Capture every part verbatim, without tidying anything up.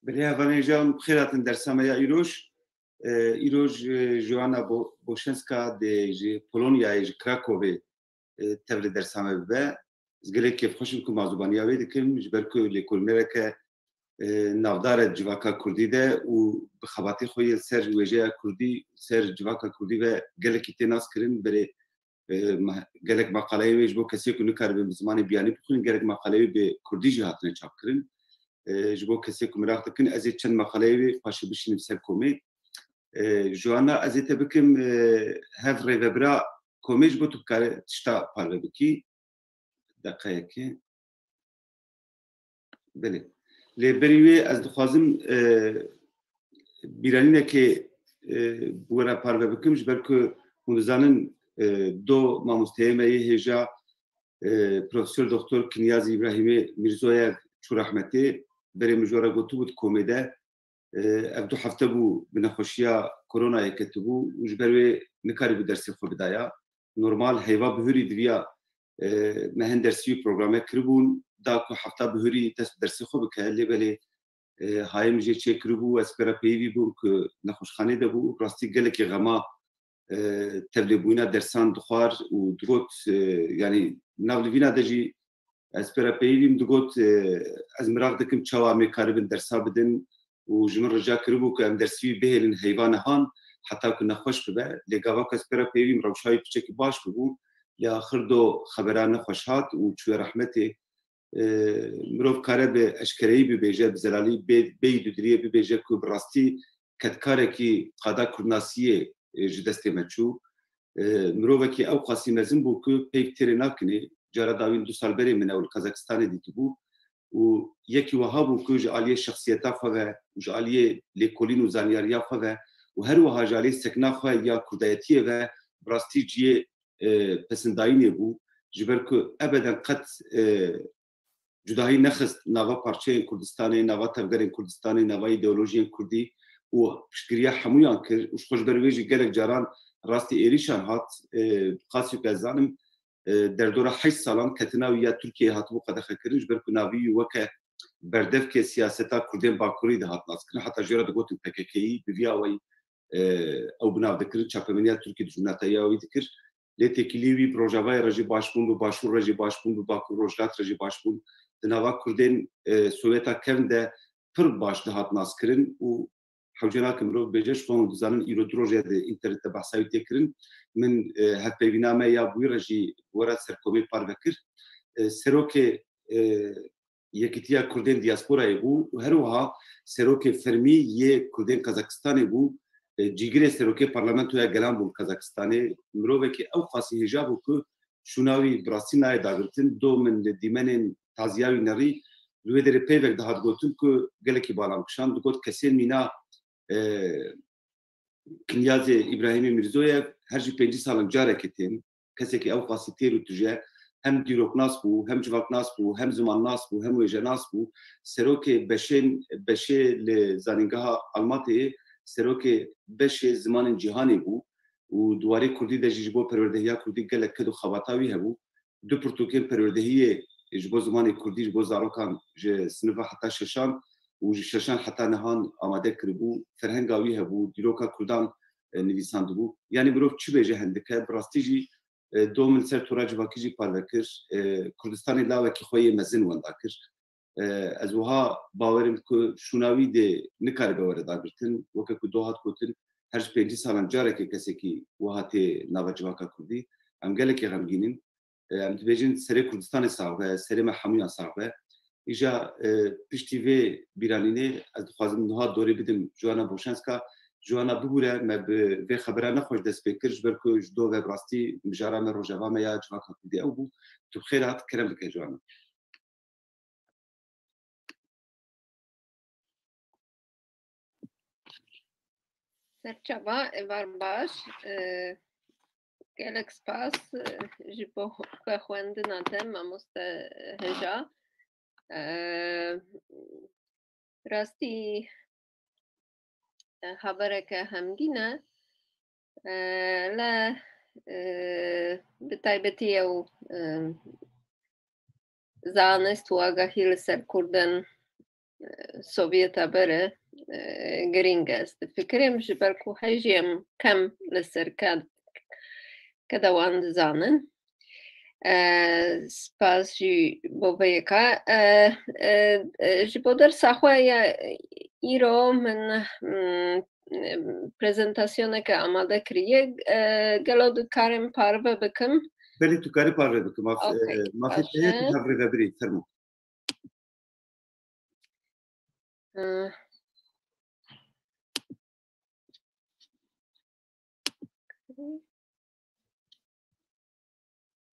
Belê hevalên hêja, bi xêr hatin dersa me ya îroj. E, îroj, e, Joanna Bo-, Boşenska dê ji Polonyayê, ji Krakowê, e, tevlî dersa me bibe. Ez gelek kêfxweş im ku mazûbaniya wê dikim, ji ber ku lêkolînereke, e, navdar e civaka kurdî de û bi xebatê xwe yê ser wêjeya kurdî, ser civaka kurdî ve gelekî tê naskirin. Berê, e, me-, gelek maqaleyê wê ji bo kesê ku nikaribin bi zimanê biyanî bixwînin, gelek maqaleyê wê bi kurdî jî hatine çapkirin. E, ji bo kesê ku meraq dikin, ez ê çend maqaleyê wê paşê bişînim ser komê. E, Joanna, ez ê te bikim, e, hev rêvebira komê, ji bo tu bikare tişta parve bikî. Deqeyekê. Belê. Lê berî wê ez dixwazim, e, bîranînekê, e, bi we re parve bikim, ji ber ku hûn dizanin, e, do mamosteyê me yê hêja, e, Profesor Doktor Kinyazî Îbrahîmê Mîrzoyev çû rehmetê, berê min ji we re gotibû di komê de, e, ev du hefte bû bi nexweşiya koronayê ketibû û ji ber wê nikarîbû dersê xwe bidaya. Normal heyva bihurî diviya, e, me hin dersî û programe kiribûn, da ku hefta bihurî dest bi dersê xwe bike, lê belê, e, hayê min jê çêkiribû, ez pêra peyivî bûm ku nexweşxanê de bû. Rastî gelekî xema, e, tevlêbûyîna dersan dixwar û digot, e, yanî nav livîna de jî ez pêra peyivîm, digot, e, ez miraq dikim çawa em ê karibin dersa bidin û ji min rica kiribû ku em dersî wî bihêlin heyva nihan heta ku nexweş bibe. Lê gava ku ez pêra peyivîm rewşa wî piçekî baş bibû. Lê axir do xebera nexweş hat û çûye rehmetê. E, mirov kare bi eşkereyî bibêje, bi zelalî bê, bêyî dudiriyê bibêje ku bi rastî kedkarekî qada kurdnasiyê, e, ji destê me çû. E, mirovekî ew qasî mezin bû ku peyv têrê nakinê. Cara dawîn du sal berê min ew li Kazakistanê dîtibû û yekî wiha bû ku ji aliyê şexsiyeta xwe ve û ji aliyê lêkolîn û zanyariya xwe ve û her wiha ji aliyê sekna xwe ya kurdayetiyê ve bi rastî cihê, e, pesindayînê bû. Ji ber ku ebeden qet, e, cudahî nexist nava parçeyên Kurdistanê, nava tevgerên Kurdistanê, nava îdeolojiyên kurdî û piştgiriya hemûyan kir û ji xwe ji ber wê jî gelek caran rastî êrîşan hat. E, qasî ku ez zanim, e, derdora heşt salan ketina wî ya Tirkiyeyê hatibû qedexekirin, ji ber ku navî wî weke berdevkê siyaseta Kurdên Bakurî dihat naskirin. Heta jê re digotin P K K'yî, bi vî awayî, e, ew bi nav dikirin, çapemeniya Tirkî dijminataya wî dikir. Lê têkilî wî bi Rojavayê re jî baş bûn, bi Başûr re jî baş bûn, bi Bakur Rojhilat re jî baş bûn. Di nava Kurdên, e, Sovyeta kevn de pir baş dihat naskirin û hewce nake mirov bêje, ji xwe hûn dizanin îro du roj e di înternetê de behsa wî tê kirin. Min, e, hevpeyvîna me ya bi wî re jî bi we re ser komê parve kir. E, serokê, e, Yekîtiya Kurdên Diasporayê bû û her wiha serokê fermî yê Kurdên Kazakistanê bû. E, cîgirê serokê Parlamentoya Gelan bû li Kazakistanê. Mirovekî ew qasî hêja bû ku şûna wî bi rastî nayê dagirtin. Do min li dîmenên taziya wî nerî li wê derê peyvek dihat gotin ku gelekî bala min kişand. Digot kesên mîna, e, Kinyazê Îbrahîmê Mîrzoyev her ji pêncî salan carekê tên. Kesekî ew qasî têr û tije, hem dîroknas bû, hem civaknas bû, hem zimannas bû, hem wêjenas bû. Serokê beşên, beşê li Zanîngeha Almateyê serokê beşê zimanên cîhanê bû û di warê kurdî de jî ji bo perwerdehiya kurdî gelek ked û xebata wî hebû. Du pirtûkên perwerdehiyê ji bo zimanê kurdî, ji bo zarokan ji sinifa heta şeşan û ji şeşan heta nihan amade kiribû. Ferhenga wî hebû, dîroka kurdan, e, nivîsandibû. Yanî mirov çi bêje hindike, bi rastî jî, e, do min ser tora civakî jî parve kir. E, Kurdistanê lawekî xwe yê mezin wenda kir. E, ez wiha bawer im ku şûna wî dê nikaribe were dagirtin. Weke ku do hat gotin, her ji pêncî salan carekê kesekî wiha tê nava civaka kurdî. Em gelekî xemgîn in. E, em dibêjin serê Kurdistanê sax be, serê me hemûyan sax be. Îja, e, piştî vê bîranînê ez dixwazim niha dorê bidim Joana Boşenska. Joana, bibûre, me bi vê xebera nexweş dest pê kir, ji ber ku ji do ve bi rastî mijara me, rojeva me ya civaka kurdî ew bû. Tu bi xêr hat, kerem bike Joana. Serçava, êvar baş. E, gelek spas, e, ji bo xwendina te, mamoste hêja. E, rastî, e, habereke hemgîn e. E, le, e, bi taybetî ew, e, zanist û agahî li ser Kurdan, e, Sovyeta bere e, girîng e. Ez difikirim ji ber ku hejî em kem li ser ke-, keda wan dizanin. E, spas jî bo vê yeka. E, e, e, ji bo dersa xwe ya îro min, mm, prezentasyoneke amade kiriye. E, gelo dikarim parve bikim? Belê, tu karî parve bikim. Maf-, Okey, e, mafê baş te heye, e. Tu hevrê vebirî, fermo. E,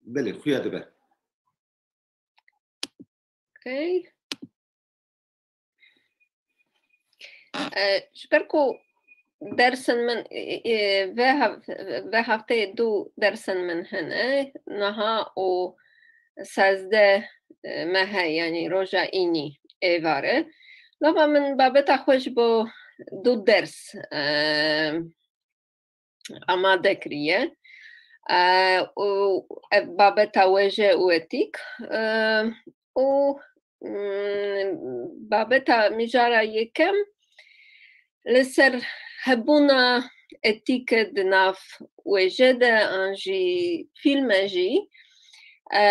Belê, xuya dibe. Okey. E, ji ber ku dersên min, e, e, vê hev-, vê hefteyê du dersên min hene, niha û sezdeh, e, me heye, yanî roja înî êvar e. Lava min babeta xwe ji bo du ders, e, amade kiriye. E, û ev babeta wêje û etîk, e, û, mm, babeta mijara yekem li ser hebûna etîke di nav wêje de an jî fîlme jî, e,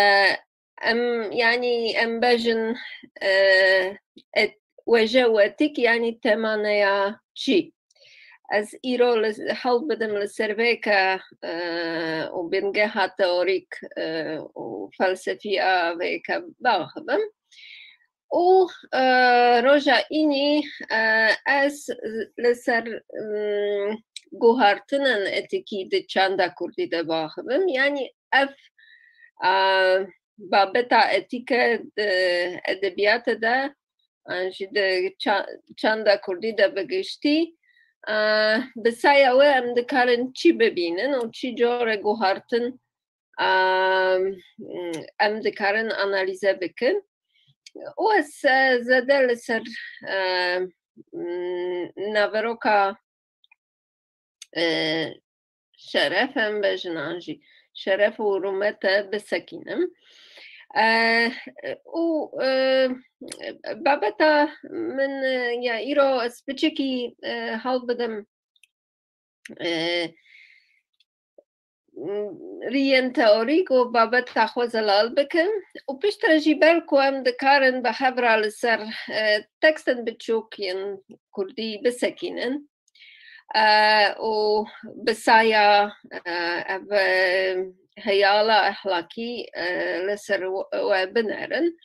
em, yanî em bejin, e, et-, wêje û etîk, yanî tema ne ya çi. Ez îro li, hewl bidim li ser vê ke, e, û bingeha teorîk, e, û felsefî a vê ke baxivim. Û, e, roja înî, e, ez li ser, mm, guhartinên etîkî di çanda kurdî de baxivim. Yanî ev, e, babeta etîke di edebiyatê de, an jî di ça-, çanda kurdî de bi giştî, e, bi saya wê em dikarin çi bibînin û çi cure guhartin, e, em dikarin analîze bikin. Û ez, e, zêde li ser, e, naveroka, e, şeref em bejin an jî şeref û rûmete bisekînim. E, û, e, babeta min, e, ya îro ez piçekî, e, hewl bidim, e, riyên teorîk û babeta xwe zelal bikim û piştre jî ber ku em dikarin bi hev re li ser, e, tekstên biçûk yên kurdî bisekînin, e, û bi saya, e, ev, e, heyala ehlakî, e, li ser we binerin.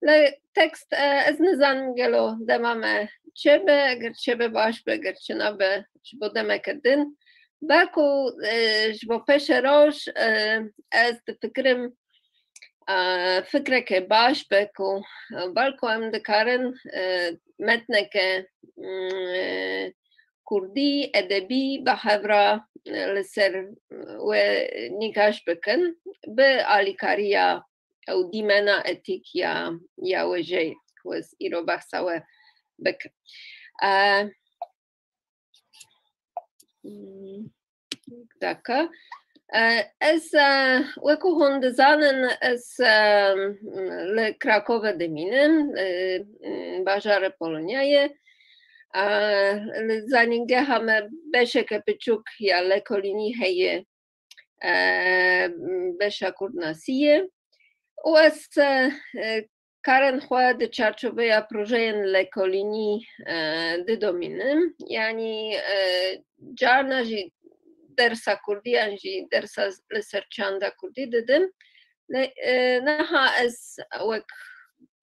Lê tekst, e, ez nizanim gelo dema me çêbe, eger çêbe baş be, eger çi nabe ji bo demeke din. Belku, e, ji bo pêşeroj, e, ez difikirim, e, fikreke baş be ku, e, belku em dikarin, e, metneke, mm, e, kurdî, edebî bi hev re, e, li ser, e, we nîgaş bikin, bi alîkariya ew dîmena etîk ya, ya wêjeyê ku ez îro behsa we bikim. E, hmm, daka. E, ez, e, wekî hûn dizanin, ez, e, li Krakove dimînim, e, bajarê Polonyayê. E, li zanîngeha me beşeke piçûk ya lêkolînî heye, e, beşa kurdnasiyê. Û ez, e, karên xwe di çarçoveya projeyên lêkolînî, e, didomînim. Yanî, e, carna jî dersa kurdî yan jî dersa li ser çanda kurdî didim. Lê, e, niha ez wek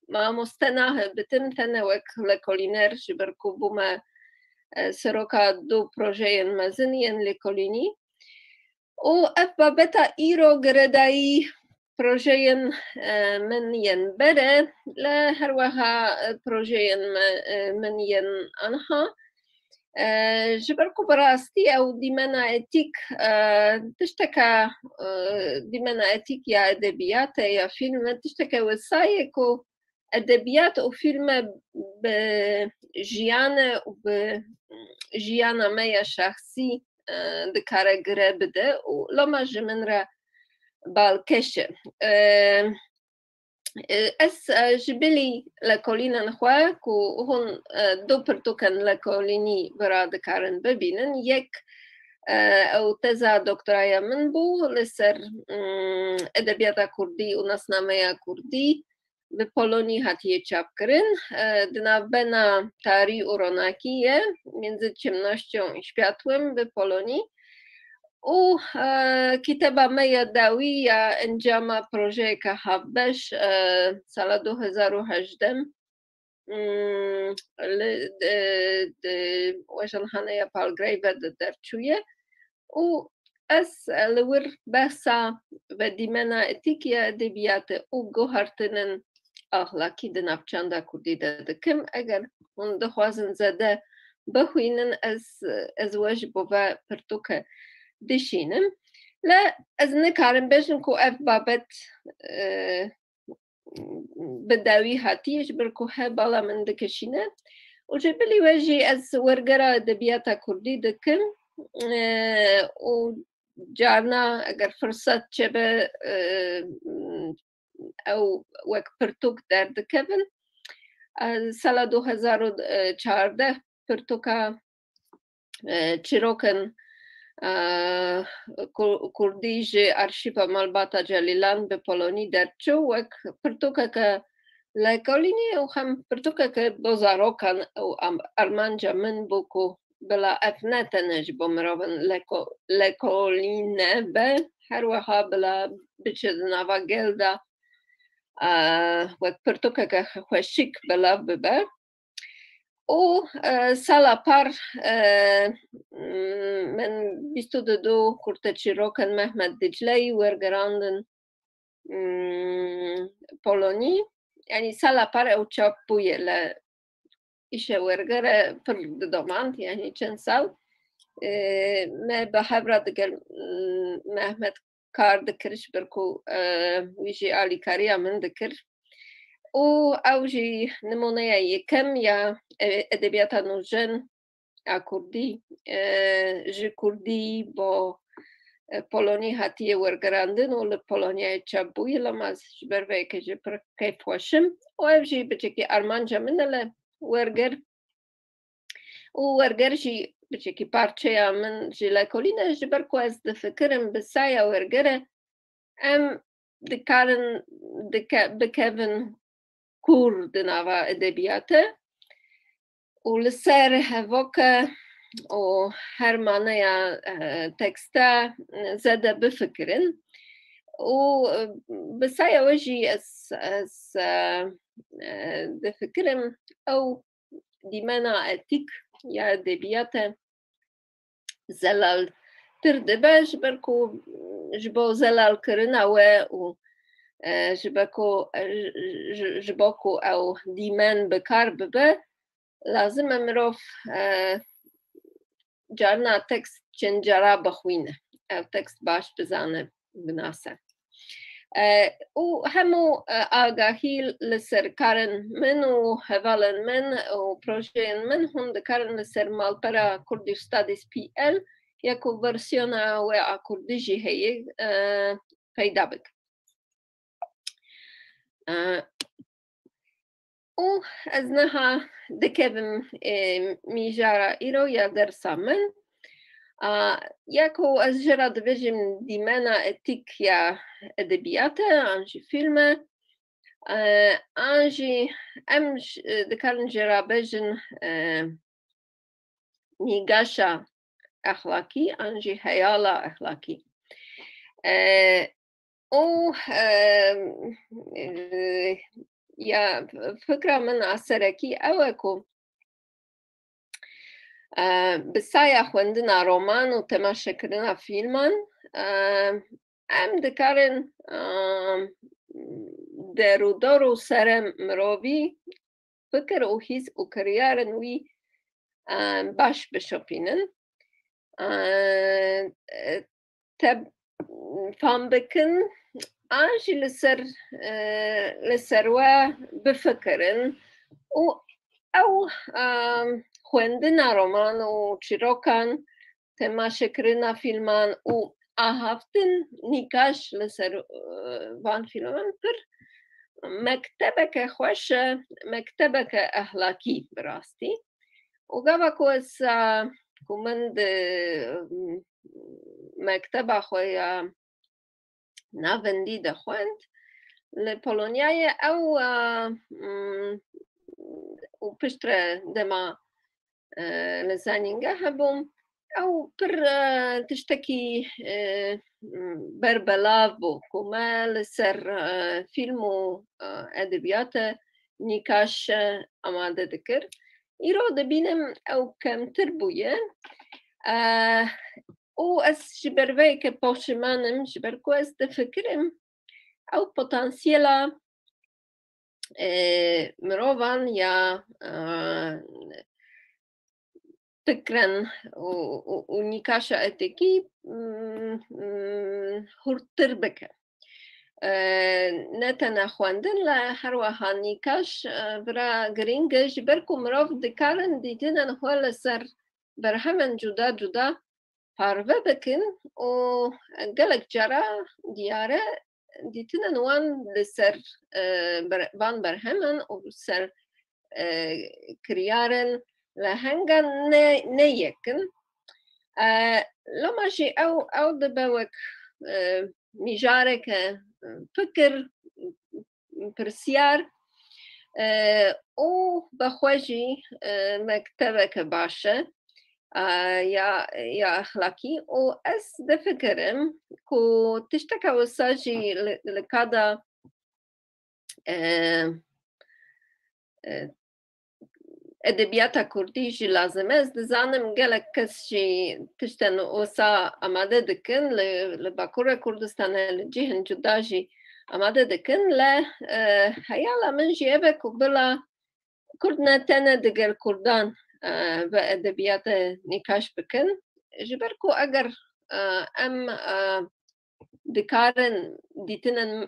mamoste nahibitim, tenê wek lêkolîner, ji ber ku bûme, e, seroka du projeyên mezin yên lêkolînî. Û ev babeta îro girêdayî projeyên, e, min yên berê, lê her wiha, e, projeyên me, e, min yên aniha. E, ji ber ku bi rastî ew dîmena etîk, e, tişteke, e, dîmena etîk ya edebiyatê ya fîlm e, tişteke wisa ye ku edebiyat û fîlme bi jiyan e û bi jiyana me ya şexsî, e, dikare gire bide û loma ji min re balkêş e. E, E, ez, e, ji bilî lekolînên xwe ku hûn, e, du pirtûkên lekolînî bi re dikarin bibînin, yek, e, ew teza doktoraya min bû li ser, mm, edebiyata kurdî û nasnameya kurdî, bi Polonî hatiye çapkirin. E, di navbena Tarî û Ronakî ye, Między ciemnością i światłem, bi Polonî. Û, e, kitêba me ya dawî ya encama projeyeke hevbeş, e, sala du hezar û hejdeh, mm, li, di, di weşanxaneya Palgrave de derçûye. Û ez, e, li wir behsa vedîmena etîk ya edebiyatê û guhertinên axlakî di navçanda kurdî de dikim. Eger hûn dixwazin zêde bixwînin, ez, ez we ji bo ve pirtûke dişînim. Le ez nikarim bêjim ku ev babet, e, bi dawî hatiye, ji ber ku hevala min dikişîne. Û ji bilî we jî ez wergera edebiyata kurdî dikim, e, û carna eger firset çêbe, e, ew wek pirtûk derdikevin. E, sala du hezar û çardeh pirtûka, e, çîrokên, e, ku-, kurdî ji arşîva Malbata Celîlan bi polonî derçû, wek pirtûkeke lekolînî û hem pirtûkeke bo zarokan û am-, armanca min bû ku bila ev ne tenê ji bo mirovên leko-, lekolîne be, her wiha bila biçe di nava gel de, e, wek pirtûkeke xweşik belav bibe. Û, e, sala par, e, m-, min bîst û du kurteçîrokên Mehmet Dicleyî wergerandin, m, Polonî. Yanî sala par ew çap bûye, le îşe wergere pir didomand, yanî çend sal, e, me bi hev re digel, m, Mehmet kar dikir, ji ber ku, e, wî jî alîkariya min dikir. Û ew jî nimûneya yekem ya, e, edebiyata nûjen a kurdî, e, ji kurdî bo, e, polonî hatiye wergerandin û li Polonyayê çap bûye, lema ji ber vê yekê jî pir keyfxweş im. Û ev jî biçekî armanca min e, le werger û werger jî biçekî parçeya min ji lekolîn e, ji ber ku ez difikirim bi saya wergere em dikarin dike-, bikevin kûr di nava edebiyatê û li ser hevoke û her maneya, e, tekste, e, zêde bifikirin. Û, e, bi saya we jî ez, ez, e, e, difikirim ew dîmena etîk ya edebiyatê zelaltir dibe, ji ber ku ji bo zelalkirina we û, e, ji ber ku, e, ji, ji bo ku ew dîmen bi kar bibe, lazim e mirov, e, carina tekst çend cara bixwîne, ev tekst baş bizane, binase. E, û hemû, e, agahî li ser karên min û hevalên min û projeyên min hûn dikarin li ser malpera Kurdish Studies P L ya ku versiyona we a kurdî jî heye, e, peyda bikin. E, û ez niha dikevim, e, mijara îro ya dersa min. A, ya ku ez jê re dibêjim dîmena etîk ya edebiyatê an jî fîlmê, e, an jî em j-, dikarin jê re bêjin, e, nîgaşa exlakî an jî heyala exlakî. E, û, e, e, ya fikra min a serekî ew e ku, e, bi saya xwendina roman û temaşekirina fîlman, e, em dikarin, e, derûdor û serê mirovî fikir û hîs û kiryarên wî, e, baş bişopînin. E, te fam bikin, an jî li ser, e, li ser we bifikirin û ew, e, xwendina roman û çîrokan, temaşekirina fîlman û ahaftin nîkaş li ser, e, van fîlman pir mektebeke xweş e, mektebeke ehlakî bi rastî. Û gava ku ez, e, ku min di, mm, mekteba xwe ya navendî de xwend, li Polonyayê ew, e, mm, û piştre dema, e, li zanîngeh hebûm, ew pir, e, tiştekî, e, berbelav bû ku me li ser, e, fîlm û, e, edebiyate nîkaş, e, amade dikir. Îro dibînim ew kemtir bûye. E, û ez ji ber vê yekê poşiman im, ji ber ku ez difikirim ew potansiyela, e, mirovan ya, e, fikren û, û, û nîkaşa etîkî, mm, mm, hurttir bike. E, ne tene xwendin, le her wiha nîkaş, e, vira girîng e, ji ber ku mirov dikarin dîtinên xwe li ser berhemên cuda cuda parve bikin û gelek cara diyar e dîtinên wan li ser, e, ber-, van berheman û ser, e, kiryarên lehengan ne, ne yek in. E, loma jî ew, ew dibe wek, e, mijareke, e, fikir, pirsyar, e, û bi xwe jî, e, mektebeke baş e, e, ya, ya exlakî û ez difikirim ku tişteke wisa jî li, li ka da, e, e, edebiyata kurdî jî lazim e. Ez dizanim gelek kes jî tiştên wisa amade dikin, li, li Bakurê Kurdistanê, li cihên cuda jî amade dikin, le, e, heyala min jî ev e ku bila Kurd ne tene digel Kurdan, e, ve edebiyatê nîkaş bikin. Ji ber ku eger, e, em, e, dikarin dîtinên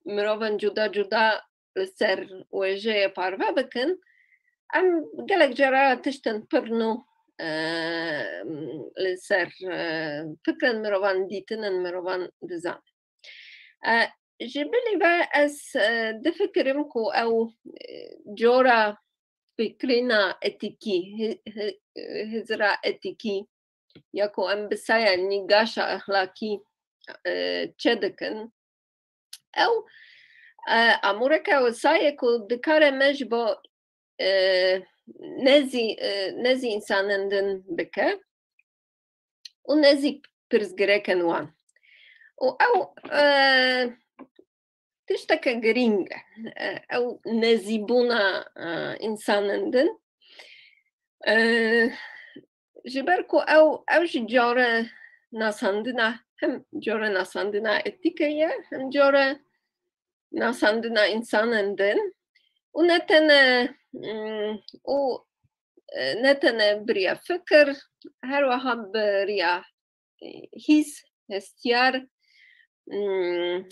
mirovên cuda cuda li ser wêjeyê parve bikin, em gelek cara tiştên pir nû, e, li ser, e, fikrên mirovan, dîtinên mirovan dizanin. E, ji bilî ve ez, e, difikirim ku ew, e, cora fikrîna etîkî, hi-, hi-, hizira etîkî ya ku em bi saya nîgaşa exlakî, e, çêdikin. Ew, e, amûreke wisa ye ku dikare me ji bo, e, nezî, e, nezî însanên din bike û nezî pirsgirêkên wan. Û ew, e, tişteke girîng e, ew nezîbûna, e, însanên din. E, ji ber ku ew, ew jî care nasandina, hem care nasandina etîke ye, hem care nasandina însanên din. Û ne tene, mm, û, e, ne tene bi riya fikir, her wiha bi riya, e, hîs, hestiyar, mm,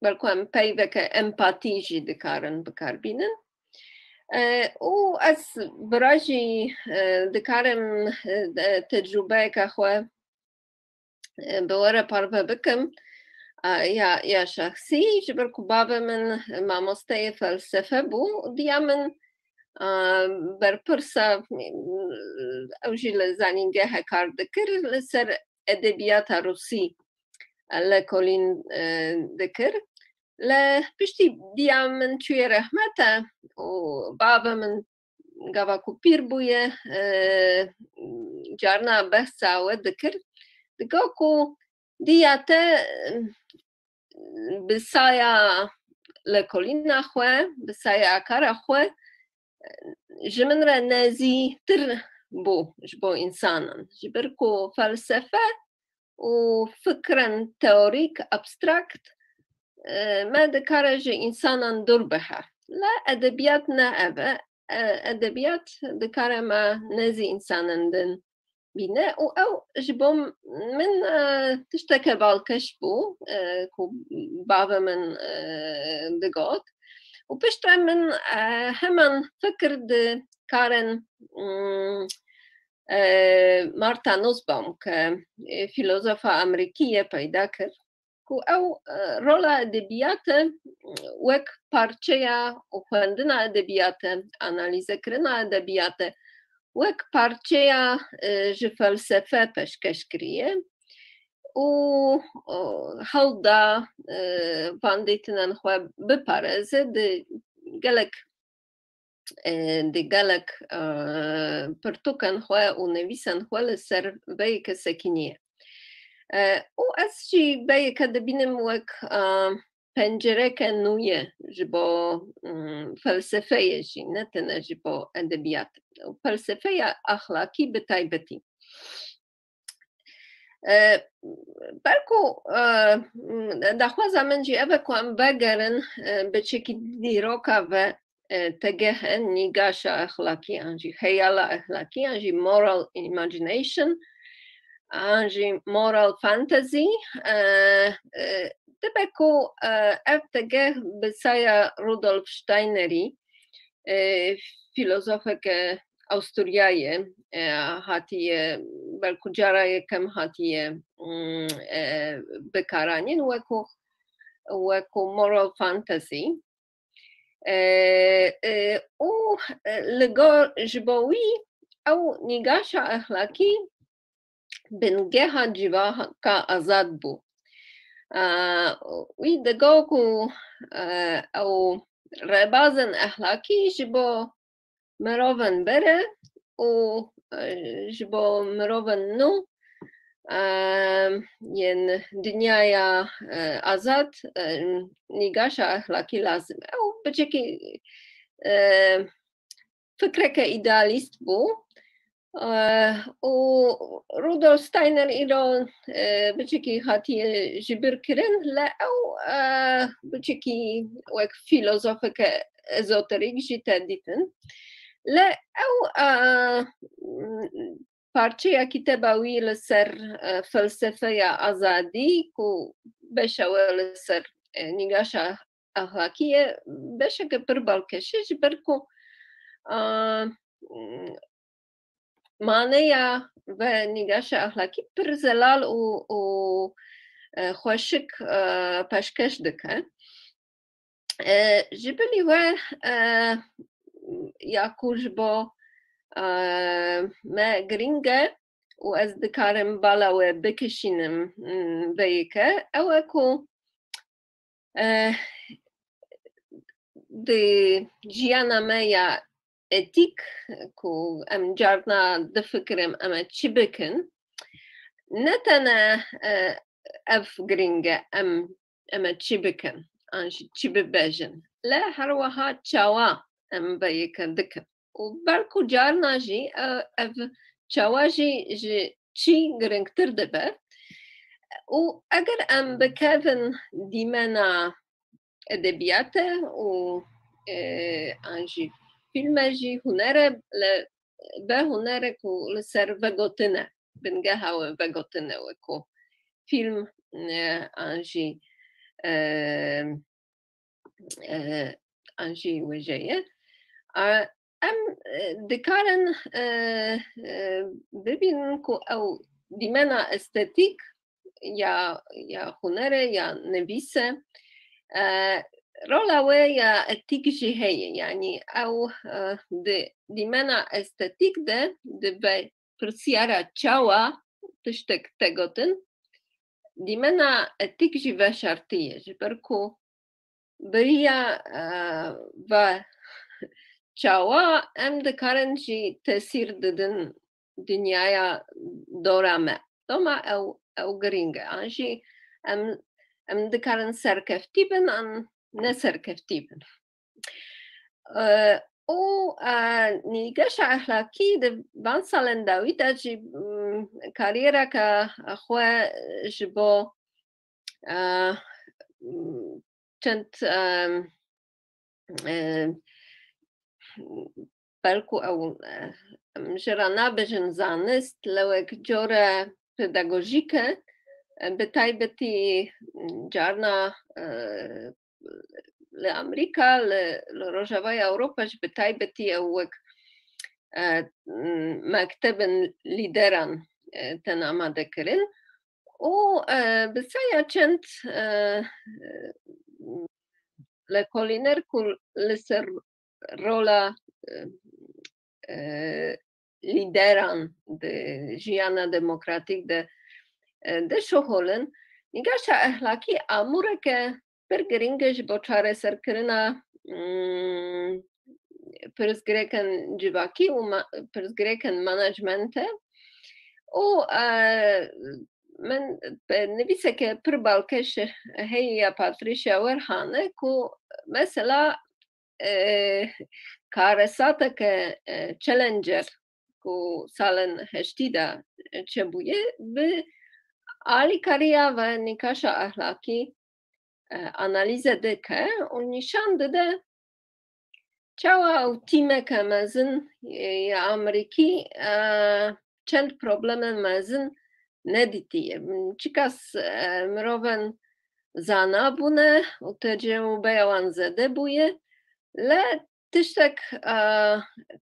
belku em peyveke empatî jî dikarin bikar bînin. E, û ez vira jî, e, dikarim, e, de-, tecrûbeyeke xwe, e, bi we re parve bikim, e, ya, ya şexsî, ji ber ku bavê min mamosteyê felsefe bû, diya min, e, berpirsa, e, ew jî li zanîngehê kar dikir, li ser edebiyata rûsî, e, lekolîn, e, dikir. Li piştî diya min çûye rehmete û bavê min gava ku pîr bûye, e, carna behsa we dikir. Digo ku diya te, e, bi saya lekolîna xwe, bi saya kara xwe, e, ji min re nezîtir bû ji bo însanan. Ji ber ku felsefe û fikrên teorîk, abstrakt, e, me dikare ji însanan dûr bihe. Le edebiyat ne ev e. E, edebiyat dikare me nêzî însanên din bîne û ew ji bo min, e, tişteke balkêş bû, e, ku bavê min, e, digot. Û piştre min, e, heman fikir di karên, mm, e, Martha Nussbaum, ke, e, fîlozofa Amerîkî ye, peyda kir. ku ew, e, rola edebiyatê wek parçeya xwendina edebiyatê, analîzekirina edebiyatê, wek parçeya, e, ji felsefe peşkeş kiriye û, e, hewl da, e, van dîtinên xwe biparêze di gelek, e, di gelek, e, pirtûkên xwe û nivîsên xwe li ser vê yekê sekiniye. E, û ez jî vê yekê dibînim wek, e, pencereke nû ye ji bo, mm, felsefeyê jî, ne tene ji bo edebiyat. Û felsefeya exlakî bi taybetî. E, belku, e, daxwaza min jî ev e ku em vegerin, e, biçekî dîroka ve, e, tegeh e, nîgaşa exlakî an jî xeyala exlakî an jî moral imagination an jî moral fantasy, e, e, dibe ku, e, ev tegeh bi saya Rudolf Steinerî, e, filozofeke Awisturyayê, e, hatiye, belku cara yekem hatiye, mm, e, bikaranîn wekû, wekû moral fantasy. E, e, û, e, li gor ji bo wî ew nîgaşa exlakî bingeha civaka azad bû. E, wî digo ku, e, ew rêbazên exlakî ji bo mirovên berê û, e, ji bo mirovên nû, e, yên dinyaya, e, azad, e, nîgaşa exlakî lazim e. Ew biçekî, e, fikreke îdealîst bû. E, û Rudolf Steiner îro, e, biçekî hatiye jibir kirin, le ew, e, biçekî wek filozofeke ezoterîk jî te dîtin. Le ew, e, parçeya kitêba wî li ser, e, felsefeya azadî ku beşa we li ser, e, nîgaşa exlakî ye, beşeke pir balkêş e, ji ber ku, a, maneya ve nîgaşa exlakî pir zelal û, û, e, xweşik, e, peşkeş dike. E, ji bilî we, e, ya ku ji bo, e, me girîng e û ez dikarim bala we bikişînim, mm, vê yekê, ew e ku, e, di jiyana me ya etîk ku em carna difikirin em ê çi bikin, ne tene, e, ev girîng e, em, em ê çi bikin, an jî çi bibêjin. Le her wiha çawa em vê yekê dikin. Û belku carna jî, e, ev çawa jî ji çi girîngtir dibe. Û eger em bikevin dîmena edebiyatê û, e, an jî fîlme jî hunere, le be hunere ku li ser vegotin e, bingeha we vegotin e, wekû fîlm, e, an jî, e, e, an jî wêjeyê. A, em, e, dikarin, e, e, bibînin ku ew dîmena estetîk ya, ya hunerê, ya nivîsê, e, rola wê ya etîk jî heye. Yanî ew, e, di dîmena estetîk de dibe pirsiyara çawa tiştek te gotin, dîmena etîk jî veşartî ye, ji ber ku beriya, e, ve çawa em dikarin jî tesîr didin dinyaya dora me. Doma ew, ew girîng e. An jî em, em dikarin serkeftî bin, an ne serkeftî bin. E, û, e, nîgeşa exlakî di van salên dawî de jî, mm, kariyereke xwe ji bo, e, mm, çend, e, e, belku ew, e, em ji re nabêjin zanist, lewek cure pedagojîk e, e, bi taybetî carna, e, li Amerîka, li, li Rojavayê Ewropa jî bi taybetî ew wek, e, mektebên lîderan, e, tên amade kirin. û, e, bi saya çend, e, e, lekolîner ku li ser rola, e, e, lîderan di jiyana demokratîk de, e, de şoholin. Nîgaşa ehlakî amûreke pir girîng e ji bo çareserkirina, mm, pirsgirêkên civakî û ma-, pirsgirêkên manecmente. Û, e, min bi nivîseke pir balkêş heye ya Patricia Werhane ku mesela, e, karesateke, e, Challenger ku salên heştî de çêbûye, bi alîkariya ve nîgaşa ehlakî, e, analîze dike û nîşan dide çawa ew tîmeke mezin, e, ya Amerîkî, e, çend problemên mezin nedîtiye. Çiqas, e, mirovên zana bûne û tecrûbeya wan zêde bûye. Lê tiştek, e,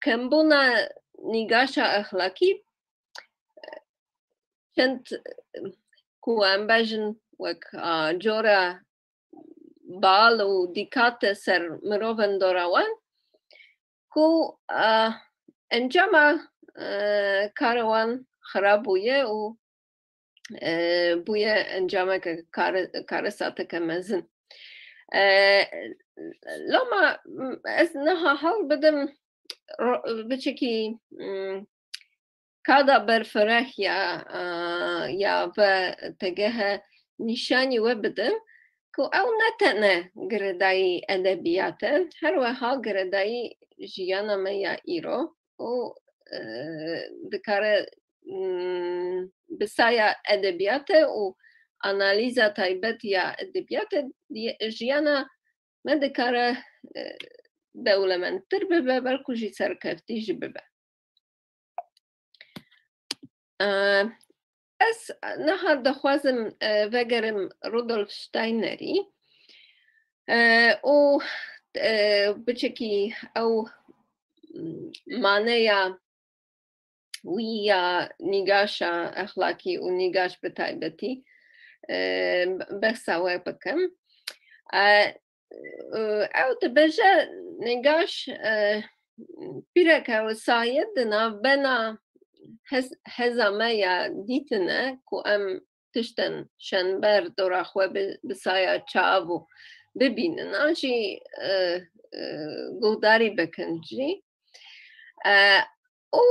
kembûna nîgaşa exlakî, e, çend, e, ku em bejin wek, e, cora bal û dîkate ser mirovên dora wan, ku, e, encama, e, kara wan xirab bûye û, e, bûye encameke kare-, karesateke mezin. E, loma, m-, ez niha hewl bidim ro-, biçekî, m, kada berfireh ya, a, ya ve tegehe nîşanî we bidim ku ew ne tene girêdayî edebiyat e, her wiha girêdayî jiyana me ya îro û, e, dikare, mm, bi saya edebiyatê û analîza taybet ya edebiyatê diye-, jiyana me dikare, e, dewlemendtir bibe, belkû jî serkeftî jî bibe. E, ez niha dixwazim, e, vegerim Rudolf Steinerî, e, û, e, biçekî ew, m-, maneya wî ya nîgaşa exlakî û nîgaş bi taybetî, e, behsa we bikim. E, e, ew dibêje, nîgaş, e, pîreke wisaye di navbena hez-, heza me ya dîtine ku em tiştên şenber dora xwe bi, bi saya çav û bibînin, an jî, e, e, guhdarî bikin jî. E, û,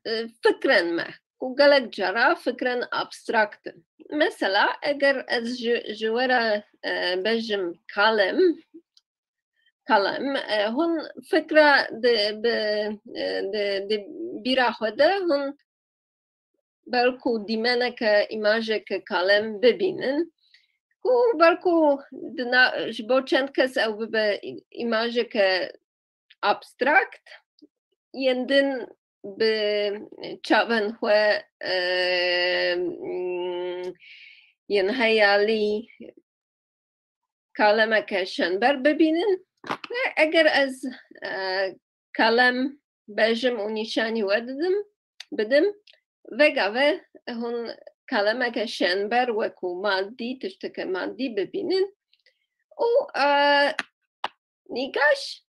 e, fikrên me, ku gelek cara fikrên abstrakt in. Mesela, eger ez ji, ji we re, e, bejim kalem, kalem, e, hûn fikra di, bi, e, di, di bîra xwe de hûn belkû dîmeneke, îmajeke kalem bibînin, ku belkû di na-, ji bo çend kes ew bibe î-, îmajeke abstrakt, yên din bi çavên xwe, e, mm, yên heyalî kalemeke şenber bibînin. Ve eger ez, e, kalem bejim û nîşanî we didim, bidim, vegave hûn kalemeke şenber wekû madî, tişteke madî bibînin. Û, e, nîgaş,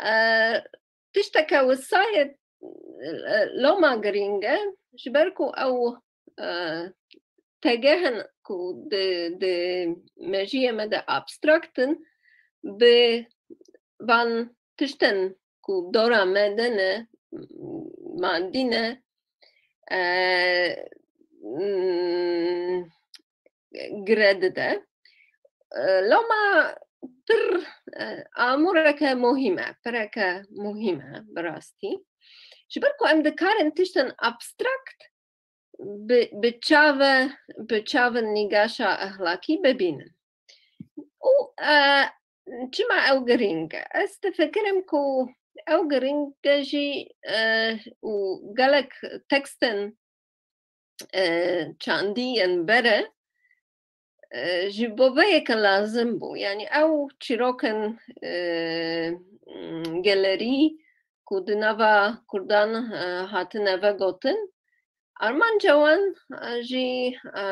e, tişteke wisa ye, e, loma girîng e, ji ber ku ew, e, tegehên ku di, di mejiyê me de abstrakt in, bi van tiştên ku dora me de ne, madî ne, e, mm, gire dide. E, loma pir, e, amûreke muhîm e, pireke muhîm e bi rastî. Ji ber ku em dikarin tiştên abstrakt bi, bi çave, bi çavên nîgaşa exlakî bibînin. Û, e, çima ew girîng e? Ez difikirim ku ew girîng e jî, e, û gelek tekstên, e, çandî yên bere, e, ji bo vê yeke lazim bû. Yanî ew çîrokên, e, gelerî ku di nava Kurdan, e, hatine vegotin, Armanca wan, e, jî, e,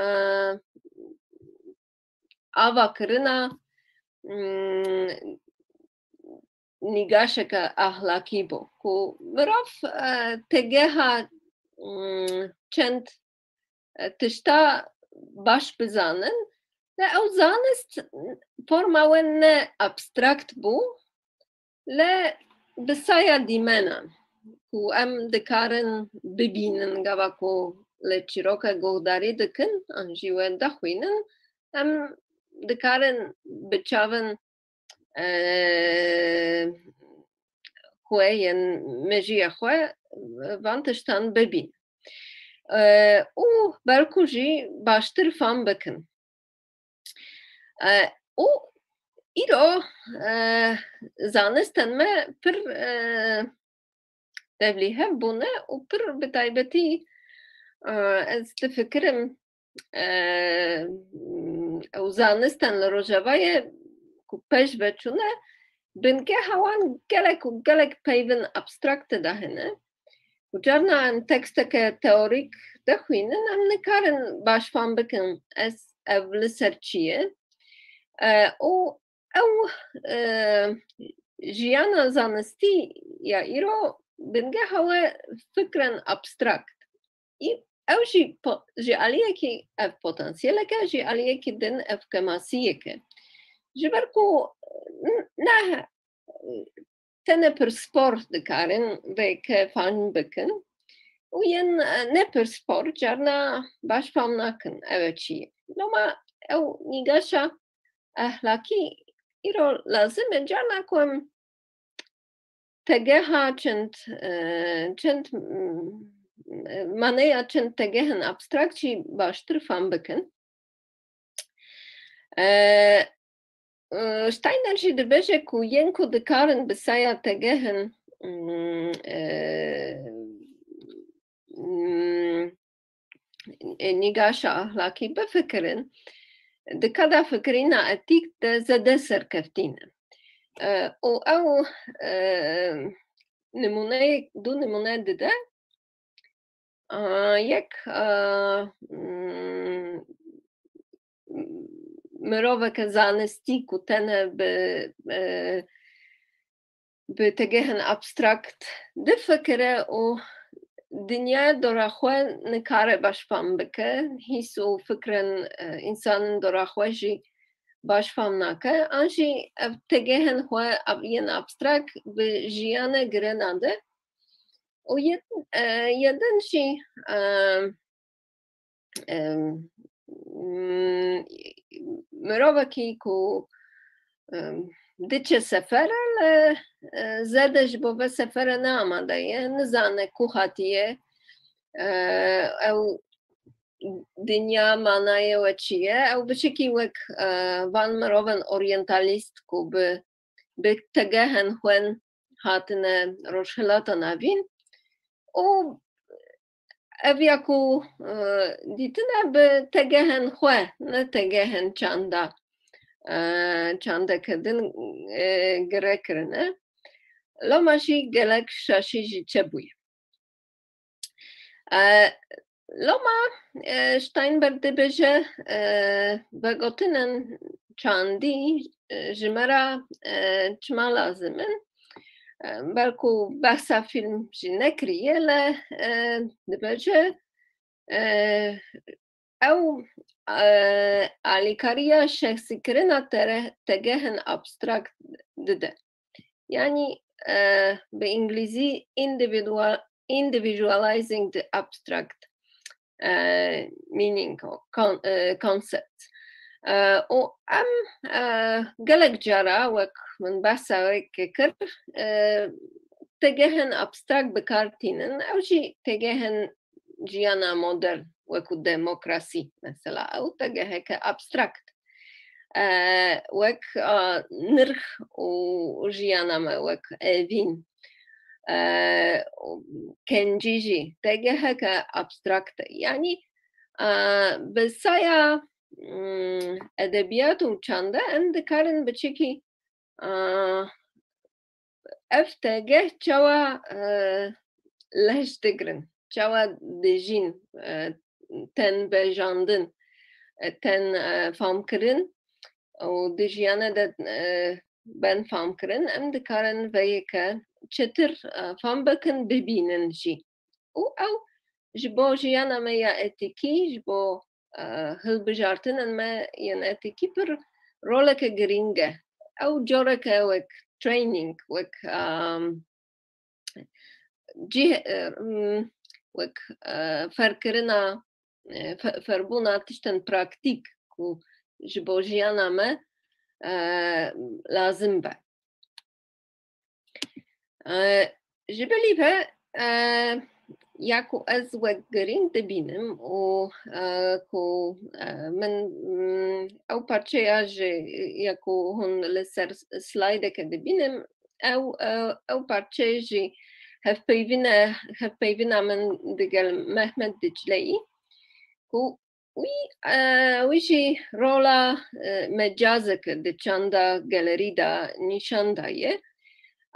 avakirina, mm, nîgaşeke ahlakî bû ku mirov, e, tegeha, mm, çend, e, tişta baş bizanin, lê ew zanist forma we ne abstrakt bû, lê bi saya dîmenan ku em dikarin bibînin, gava ku li çîroke guhdarî dikin an jî we dixwînin, em dikarin bi çavin, e, xwe yên mejiyê xwe van tiştan bibîn. E, û belkû jî baştir fam bikin. E, û îro, e, zanistên me pir, e, tevlîhev bûne û pir bi taybetî, e, ez difikirim, e, ew zanistên li Rojavayê ku pêş ve çûne, bingeha wan gelek û gelek peyvên abstrakt de hene. Û carna em teksteke teorîk dixwînin, em nikarin baş fam bikin ez ev li ser çi ye. E, û ew, e, jiyana zanistî ya îro bingeha we fikrên abstrakt. Î-, ew jî po-, ji aliyekî ev potansiyelek e, ji aliyekî din ev kemasiyek e. Ji ber ku n-, ne, tenê pirsipor dikarin vê ke fam bikin û yên, e, ne pirsipor carna baş fam nakin ew e çi ye. Loma ew nîgaşa ehlakî îro lazim e carna ku em tegeha çend, e, çend, m-, maneya çend tegehên abstrakt jî baştir fam bikin. E, e, Steiner jî dibêje ku yên ku dikarin bi saya tegehên, mm, e, mm, e, nîgaşa ahlakî bifikirin, di qeda fikirîna etîk de zêde serkeftî ne. E, û ew, e, nimûneyek, du nimûne dide. E, yek, e, mm, miroveke zanistî ku tenê bi, e, bi tegehên abstrakt difikire û dinyaya dora xwe nikare baş fam bike, hîs û fikrên, e, însanên dora xwe jî baş fam nake. An jî ev tegehên xwe ab-, yên abstrakt bi jiyanê gire nade. Û yê, e, yê din jî, e, em, mm, mirovekî ku, em, diçe sefere, li, e, zêde ji bo vê sefere ne amade ye, nizane ku hatiye, e, ew dinya manayê we çi ye, ew biçikî wek, e, van mirovên oryantalîst ku bi, bi tegehên xwe hatine Rojhilata Navîn û ev ya ku, e, dîtine bi tegehên xwe, ne tegehên çanda, e, çandeke din, e, gire kirine. Loma jî gelek şaşî jî çêbûye. E, loma, e, Steinberg dibêje, e, vegotinên çandî, e, ji me re, e, çima lazim in? E, belku behsa fîlm jî nekiriye, lê, e, dibêje, e, ew, e, alîkariya şexsîkirina tere-, tegehên abstrakt dide. Yanî, e, bi îngilîzî individual-, individualizing the abstract, e, meaning or con-, e, concept. E, û em, e, gelek cara wek min behsa wê kir, e, tegehên abstrakt bi kar tînin, ew jî tegehên jiyana modern, wekû demokrasî, mesela, ew tegeheke abstrakt. E, wek, a, nirx û jiyana me, wek evîn, e, û kencî jî tegeheke abstrakt e. Yanî, a, bi saya, mm, edebiyat û çanda em dikarin biçikî, a, ev tegeh çawa, e, lej digirin. çawa dijîn, e, tên vejandin, e, tên, e, famkirin û di jiyane de, e, bên famkirin, em dikarin vê yeke çetir, e, fam bikin, bibînin jî. Û ew ji bo jiyana me ya etîkî, ji bo, e, hilbijartinên me yên etîkî pir roleke girîng e. Ew coreke wek training, wek, em, cih-, e, m, wek, e, ferkirina, e, fe-, ferbûna tiştên praktîk ku ji bo jiyana me, e, lazim be. E, ji bilî ve, e, ya ku ez wek girîng dibînim û, e, ku, e, min, m, ew parçeya ji, ya ku hûn li ser slaydeke dibînin, ew, e, ew parçe jî hevpeyvîne-, hevpeyvîna min digel Mehmet Dicleyî, ku wî, e, wî jî rola, e, mecazeke di çanda gelerî de nîşan daye,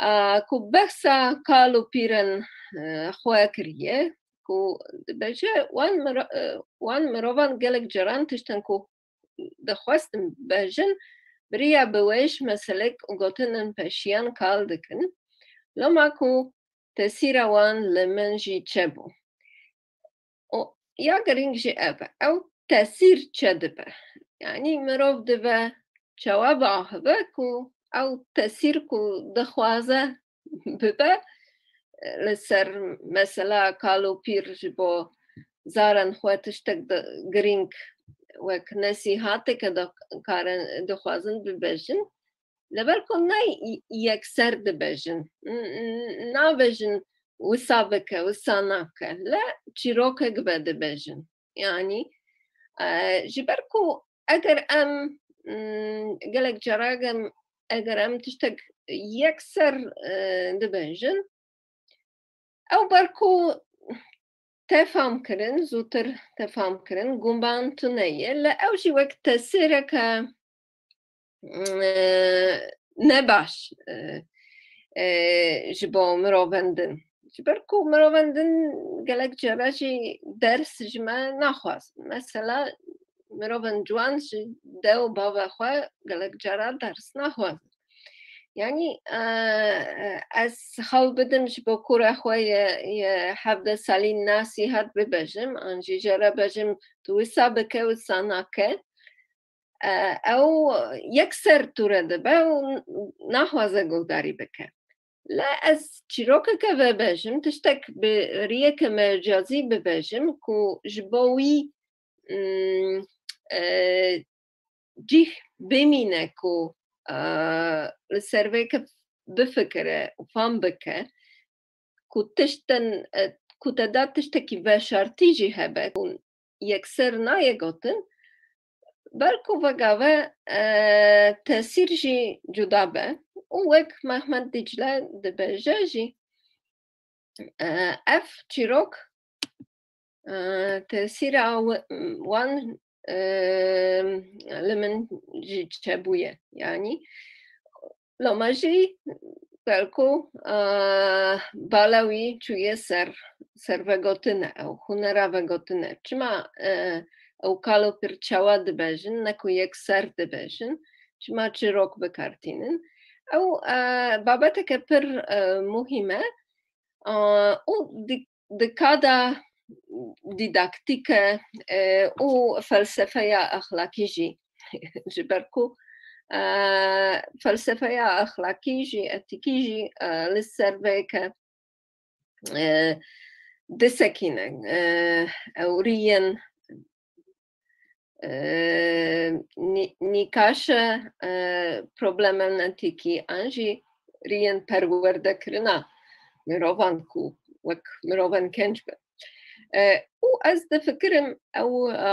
e, ku behsa kal û pîrên, e, xwe kiriye, ku dibêje, wan miro-, e, wan mirovan gelek caran tiştên ku dixwestin bêjin, bi riya biwêj, meselek û gotinên peşiyan kal dikin. Loma ku tesîra wan li min jî çêbû. Û ya girîng jî ev e. Ew tesîr çêdibe. Yanî mirov dibe çawa biaxive ku ew tesîr ku dixwaze bibe, li ser mesela kal û pîr ji bo zarên xwe tiştek di-, girîng wek nesîhateke dikarin, dixwazin bibêjin. Li ber ku ne yekser dibêjin, n-, n-, nabêjin wisa bike, wisa nake, le çîrokek vedibêjin. Yanî, e, ji ber ku eger em, mm, gelek cara em, eger em tiştek yekser, e, dibêjin, ew ber ku tê famkirin, zûtir tê famkirin, guman tune ye, le ew jî wek tesîreke, e, nebaş, e, e, ji bo mirovên din. Ji ber ku mirovên din gelek cara jî ders ji me naxwazin. Mesela mirovên ciwan ji dê û bavê xwe gelek cara ders naxwazin. Yanî, e, ez hewl bidim ji bo kura xwe ye, ye hevdeh salî nasîhat bibêjim, an jî jê re bêjim, tu wisa bike, wisa nake. E, ew yekser tûre dibe û naxwaze guhdarî bike. Le ez çîrokeke vebêjim, tiştek bi riyeke mecazî bibêjim ku ji bo wî, mm, e, cih bimîne ku, e, li ser vê ke bifikire û fam bike, ku tiştên, e, ku te da tiştekî veşartî jî hebe, ku yekser nayê gotin, belku vegave, e, tesîr jî cuda be. Û wek Mehmet Dicle dibêje jî, e, ev çîrok, e, tesîra wi-, wan, e, li min jî çêbûye. Yanî, loma jî belku, e, bala wî çûye ser, ser vegotine, ew hunera vegotine. Çima, e, ew kal û pîr çawa dibêjin, ne ku yekser dibêjin, çima çîrok bi kar tînin? Ew, e, babeteke pir, e, muhîm e, e, û di-, di kada dîdaktîke, e, û felsefeya exlakî jî. Ji ber ku, e, felsefeya exlakî jî, etîkî jî, e, li ser vê ke, e, disekîne, e, ew riyên, e, nî-, nîkaşe, e, problemên etîkî an jî riyên perwerdekirina mirovan ku wek mirovan genc bin. E, û ez difikirim ew, e,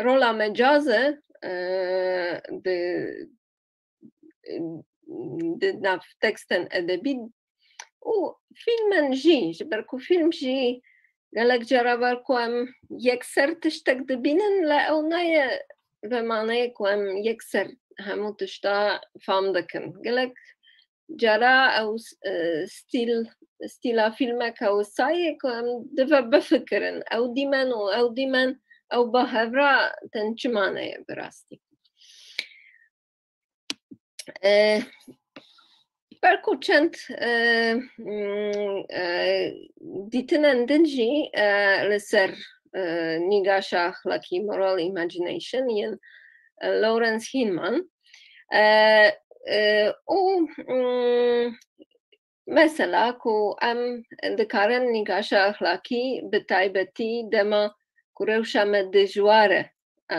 rola mecaze, e, di, di nav tekstên edebî û fîlmên jî, ji ber ku fîlm jî gelek cara ber ku em yekser tiştek dibînin, le ew nayê ve maneyê ku em yekser hemû tişta fam dikin. Gelek cara ew s-, e, stîl, stîla fîlmeke wisa ye ku em dibe bifikirin. Ew dîmen û ew dîmen ew ba hev re tên çima neye bi rastî. E, ber ku çend, e, mm, e, dîtinên din jî, e, li ser, e, nîgaşa exlakî, moral imagination, yên, e, Lawrence Hinman. E, e, û, mm, mesela ku em dikarin nîgaşa exlakî bi taybetî dema ku rewşa me dijwar e, e,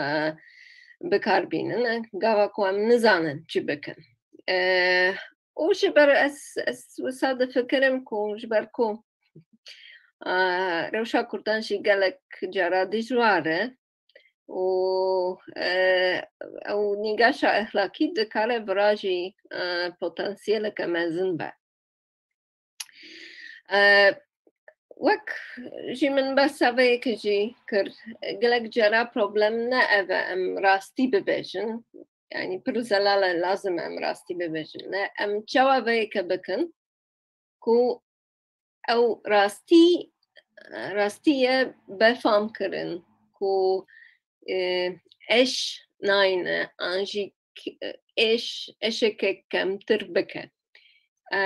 bi kar bînin, gava ku em nizanin çi bikin. E, û ji ber ez, ez wisa difikirim ku ji ber ku, e, rewşa Kurdan jî gelek cara dijwar e û, e, ew nîgaşa exlakî dikare vira jî, e, potansiyeleke mezin be. E, wek jî min behsa vê yekê jî kir, gelek cara problem ne ev e em rastî bibêjin. Yani pir zelal e lazim em rastî bibêjin. Ne, em çawa vê yekê bikin ku ew rastî, rastî ye befam kirin ku, e, eş nayne an jî k-, eş, eşeke kemtir bike. E,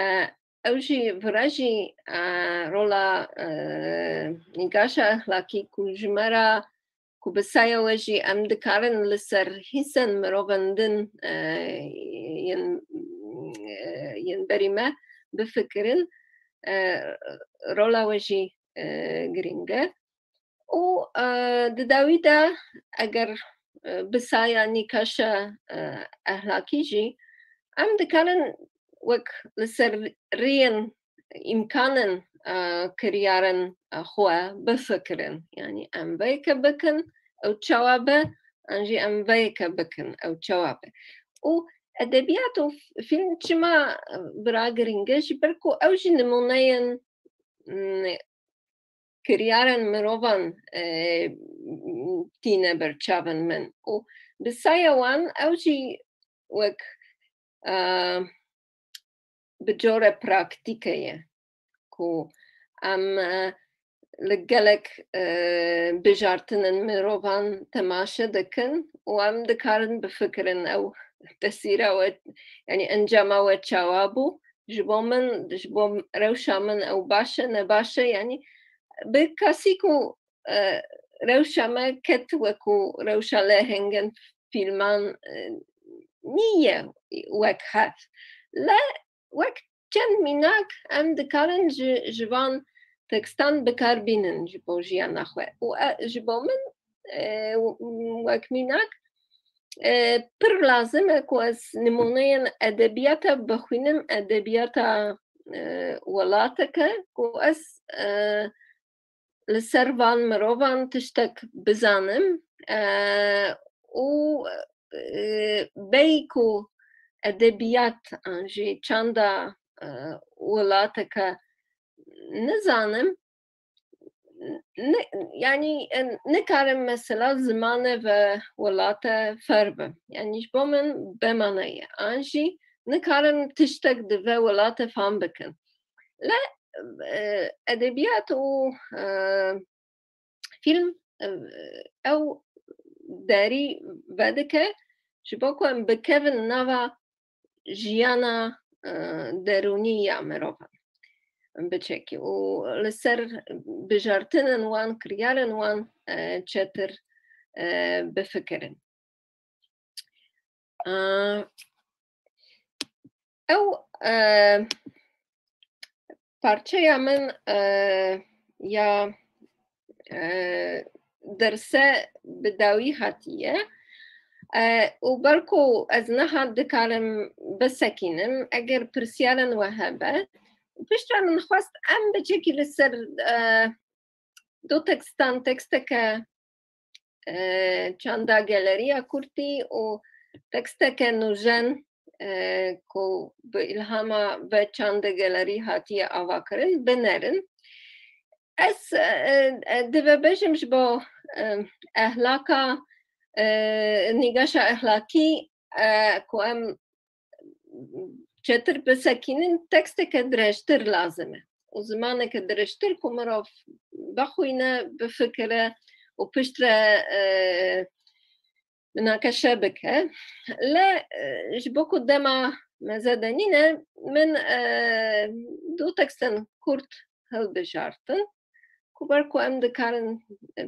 ew jî vira jî, e, rola, e, nîgaşa exlakî ku ji me re, ku bi saya we jî em dikarin li ser hîsên mirovan din, e, yên, e, yên berî me bifikirin, e, rola we jî, e, girîng e. Û, e, di dawî de eger, e, bi saya nîgaşa, e, exlakî jî em dikarin wek li ser riyên îmkanên, e, kiryarên, e, xwe bifikirin. Yani em vê yekê bikin, ew çawa be, an jî em vê yekê bikin, ew çawa be. Û edebiyat û f-, fîlm çima, e, bira girîng e? Ji ber ku ew jî nimûneyên, mm, kiryarên mirovan, e, tîne ber çavên min. Û bi saya wan ew jî wek, e, bi cure praktîke ye ku em, e, li gelek, e, bijartinên mirovan temaşe dikin û em dikarin bifikirin ew tesîra we, yani encama we çawa bû. Ji bo min, ji bo rewşa min ew baş e, ne baş e, yani bi kesî ku, e, rewşa me ket weku rewşa lehengên fîlman, e, nîye wek hev. Le wek çend mînak em dikarin ji, ji van tekstan bi kar bînin ji bo jiyana xwe. Û, e, ji bo min, e, wek mînak, e, pir lazim e ku ez nimûneyên edebiyata bixwînim, edebiyata, e, welateke ku ez, e, li ser van mirovan tiştek bizanim, e, û, e, bey ku edebiyat an jî çanda, e, welateke nizanim, ne, yani, e, nikarim mesela zimanê ve welate fer bim. Yani ji bo min bemane ye. An jî nikarim tiştek di ve welate fam bikin. Le, e, edebiyat û, e, fîlm, e, ew derî vedike ji bo ku em bikevin nava jiyana, e, derûnî ya mirovan biçekî û li ser bijartinên wan, kiryarên wan, e, çetir, e, bifikirin. E, ew, e, parçeya min, e, ya, e, derse bi dawî hatiye. E, û ber ku ez niha dikarim bisekînim, eger pirsyarên we hebe, piştre min xwest em biçekî li ser, e, du tekstan, teksteke, e, çanda Geleriya Kurtî û teksteke nûjen, e, ku bi îlhama ve çandê Gelerî hatiye avakirin, binerin. Ez, e, e, dibe bêjim ji bo, e, ehlaka, e, nîgaşa ehlakî, e, ku em çetir bisekînin, teksteke dirêjtir lazim e. Û zimaneke dirêjtir ku mirov bixwîne, bifikire û piştre, e, minaqeşe bike. Le, e, ji bo ku dema me zêde nîne, min, e, du tekstên kurt hilbijartin, ku ber ku em dikarin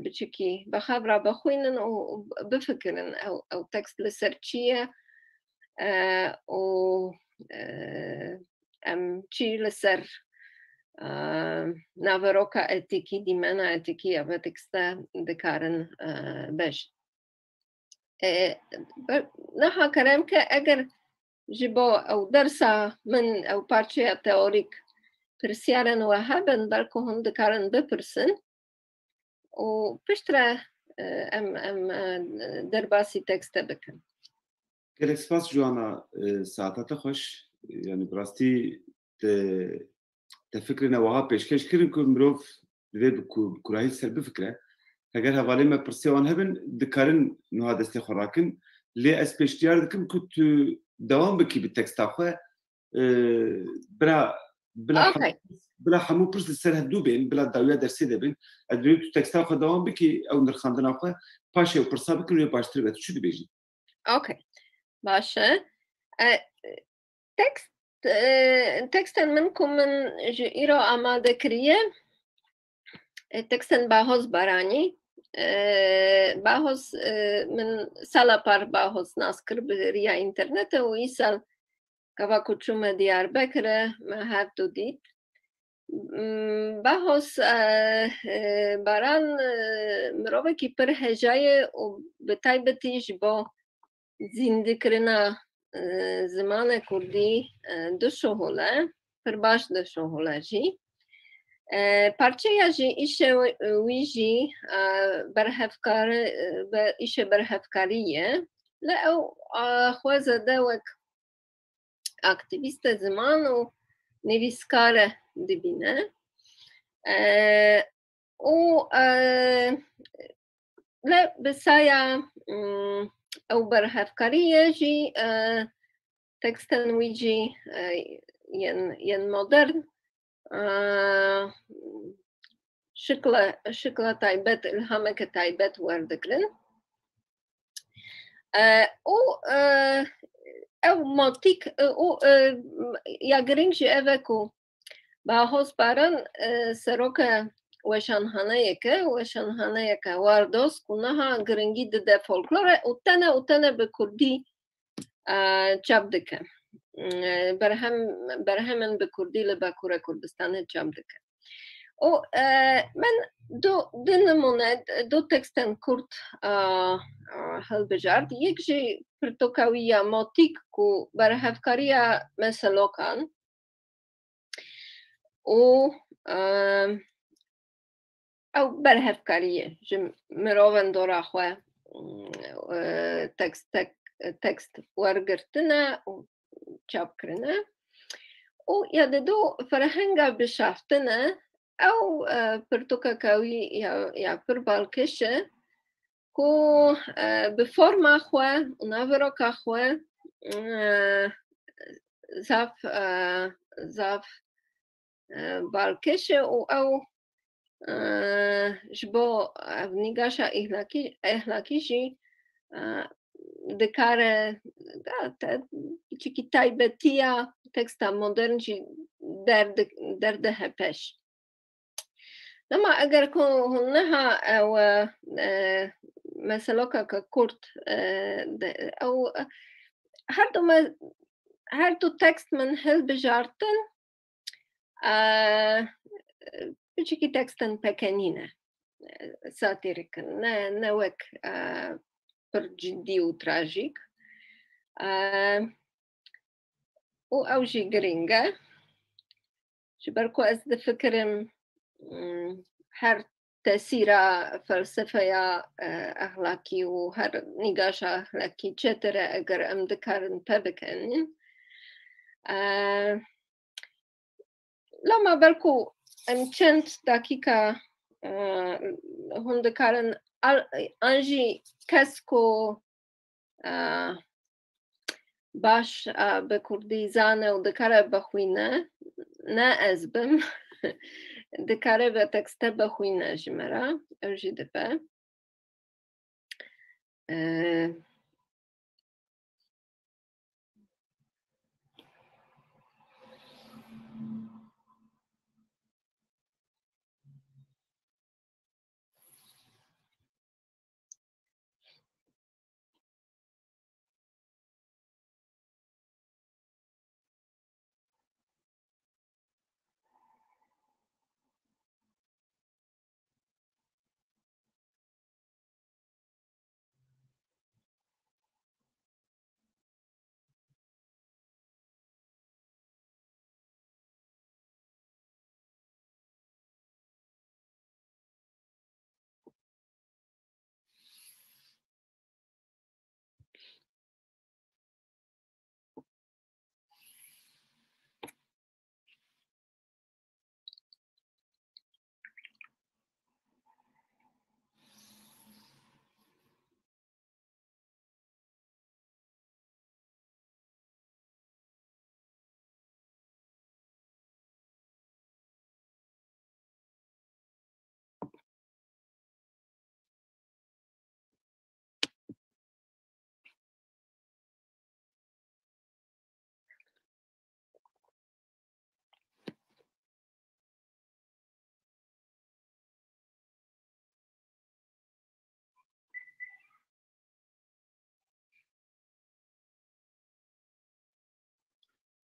biçikî bi xev re bixwînin û bifikirin ew, ew tekst li ser çi ye, e, û, e, em çi li ser, e, naveroka etîkî, dîmena etîkî ya vê tekste dikarin, e, bêjin. E, be-, niha kerem ke eger ji bo ew dersa min, ew parçeya teorîk pirsyarên we hebin, belku hûn dikarin bipirsin û piştre, e, em, em, e, derbasî tekste bikin. Gelek spas Joana, e, saeta te xweş. Yani bi rastî te, te fikrine wiha pêşkeş kirin ku mirov divê bi ku-, bi kurahî ser bifikire. Heger hevalê me pirsiya wan hebin, dikarin nuha destê xwe rakin. Lê ez pêşniyar dikim ku tu dewam bikî bi teksta xwe. E, bila, bila, Okey. Bila hemû pirs li ser hev dû bên, bila dawiya dersê de bin. Ez divê tu teksta xwe dewam bikî, ew nirxandina xwe, paşê ew pirsa bikin, wê baştir be. Tu çi dibêjî? Okey. Baş e. E, tekst, e, tekstên min ku min ji îro amade kiriye, e, tekstên Bahoz Baranî. E, Bahoz, e, min sala par Bahoz nas kir bi riya înternetê û îsal gava ku çûme Diyarbekirê, me her du dît. Mm, Bahoz, e, e, Baran, e, mirovekî pir heja ye û bi taybetî ji bo zîndikirina, e, zimanê kurdî, e, dişuhule, pir baş dişuhule jî. E, parçeya ji îşê wî jî, e, berhevkar, e, be-, îşê berhevkarî ye. Li ew, e, xwe zêde wek aktîvîste ziman û nivîskare dibîne. E, û, e, le bi saya, mm, ew berhevkarî ye jî, e, tekstên wî jî, e, yên, yên modern, e, şikla, şikla taybet, ilhameke taybet werdigirin. E, û, e, ew motîk, e, û, e, ya girîng jî ev e ku Bahoz Baran, e, seroke weşanhaneyeke, weşanhaneyeke wardoz ku niha giringî dide folklore û tene û tene bi kurdî, e, çap dike. E, berhem, berhemên bi kurdî li Bakurê Kurdistanê çap dike. Û, e, min du, du nimûne, du tekstên kurt, e, e, hilbijart. Yek jî pirtûka wî ya Motîk ku berhevkariya meselokan û, e, ew berhevkarî ye ji mirovên dora xwe, e, tekst, tek-, tekst wergirtine û çap kirine. Û ya didu ferhenga bişaftine, ew, e, pirtûkeke wî ya, ya pir balkêş e, ku, e, bi forma xwe û naveroka xwe, e, zaf, e, zaf, e, balkêş e û ew, e, ji bo ev nîgaşa îhlakî, ehlakî jî, e, dikare, da, te, piçekî taybetiya teksta modern jî derdi-, derdihe pêş. Lema eger ku hûn niha ew, e, meselokeke kurt, e, de, ew, her du me-, her du tekst min hilbijartin, e, piçekî tekstên pekenî ne, e, satîrik in, ne, ne wek, e, pir cidî û trajîk. E, û ew jî girîng e. Ji ber ku ez difikirim, mm, her tesîra felsefeya, e, exlakî û her nîgaşa exlakî çetir e eger em dikarin pê bikenin. E, loma belku em çend dakîka, e, hûn dikarin al-, an jî kes ku, e, baş, e, bi kurdî zane û dikare bixwîne, ne ez bim, dikare vê tekste bixwîne ji me re, ew jî dibe. E,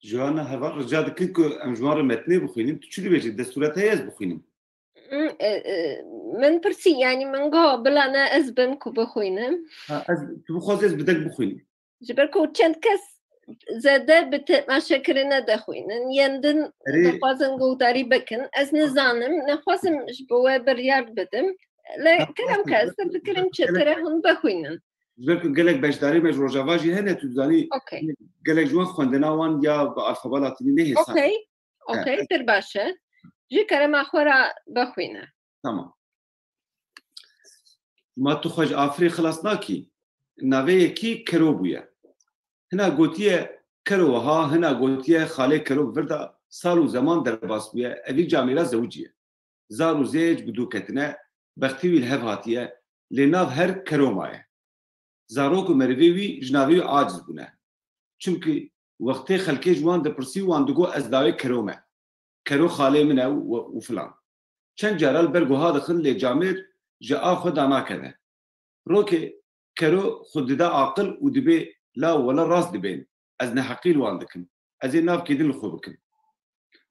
Joana, heval rica dikin ku em ji wan re metnê bixwînin. Tu çi dibêjî? Destûra te ye ez bixwînim? Hmm, e, e, min pirsî, yanî min got, bila ne ez bim ku bixwînim. Ha, ez, tu bixwazî ez bi deng bixwînim. Ji ber ku çend kes zêde bi temaşekirine dixwînin, yên din Erê. Dixwazin guhdarî bikin. Ez nizanim, nexwazim ji bo we biryar bidim. Lê Ha, kerem ke, ez te dikirim çi gelek, tere hûn bixwînin. Ji ber ku gelek beşdarê me ji Rojava jî hene, tu dizanî, Okey. Gelek ji wan xwendina wan ya bi alfaba latînî nehêsan. Okey, He, okey, ez pir baş e. Ji kerema xwe re bixwîne. Tamam. Ma tu xwe ji afirê xilas nakî? Navê yekî Kero bûye. Hina gotiye Kero wiha, hina gotiye xalê Kero bi vir de sal û zeman derbas bûye, evî camêra zewiciye. Zar û zêç bi dû ketine, bextê wî li hev hatiye, lê nav her Kero maye. Zarok û merivê wî ji navê wî aciz bûne. Çimkî wextê xelkê ji wan dipirsî, wan digot, ez lawê Kero me. Kero xalê min e û, û filan. Çend cara li ber guha dixin, lê camêr ji a xwe danakeve. Rokê Kero xwe dide aqil û dibê, la wele rast dibên, ez neheqî li wan dikim. Ez ê nav kêdin li xwe bikim.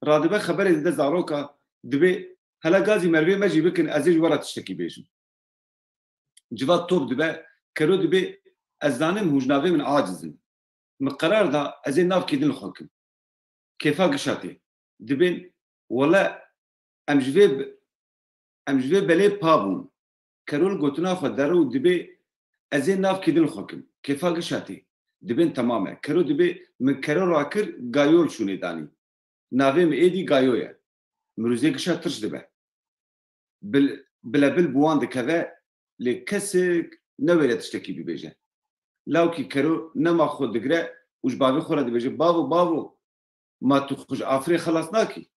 Radibe xeberê dide zaroka, dibê, hela gazî merivê me jî bikin, ez ê ji we re tiştekî bêjim. Civat top dibe, Kero dibê, ez zanim hûn ji navê min aciz in. Min qerar da ez ê nav kêdin li xwe kim. Kêfa gişa tê. Dibên, wele em ji vê bi-, em ji vê belê pa bûn. Kero li gotina xwe dere û dibê, ez ê nav kêdin li xwe kim. Kêfa gişa tê. Dibên temam e. Kero dibê, min Kero rakir, Gayo li şûnê danî. Navê min êdî Gayo ye. Mirûzê gişa tirş dibe. Bil-, bilebil bi wan dikeve, lê kesek newêre tiştekî bibêje. Lawkî Kero nema xwe digre û ji bavê xwe re dibêje, bavo, bavo, ma tu xwe ji afirê xelas nakî?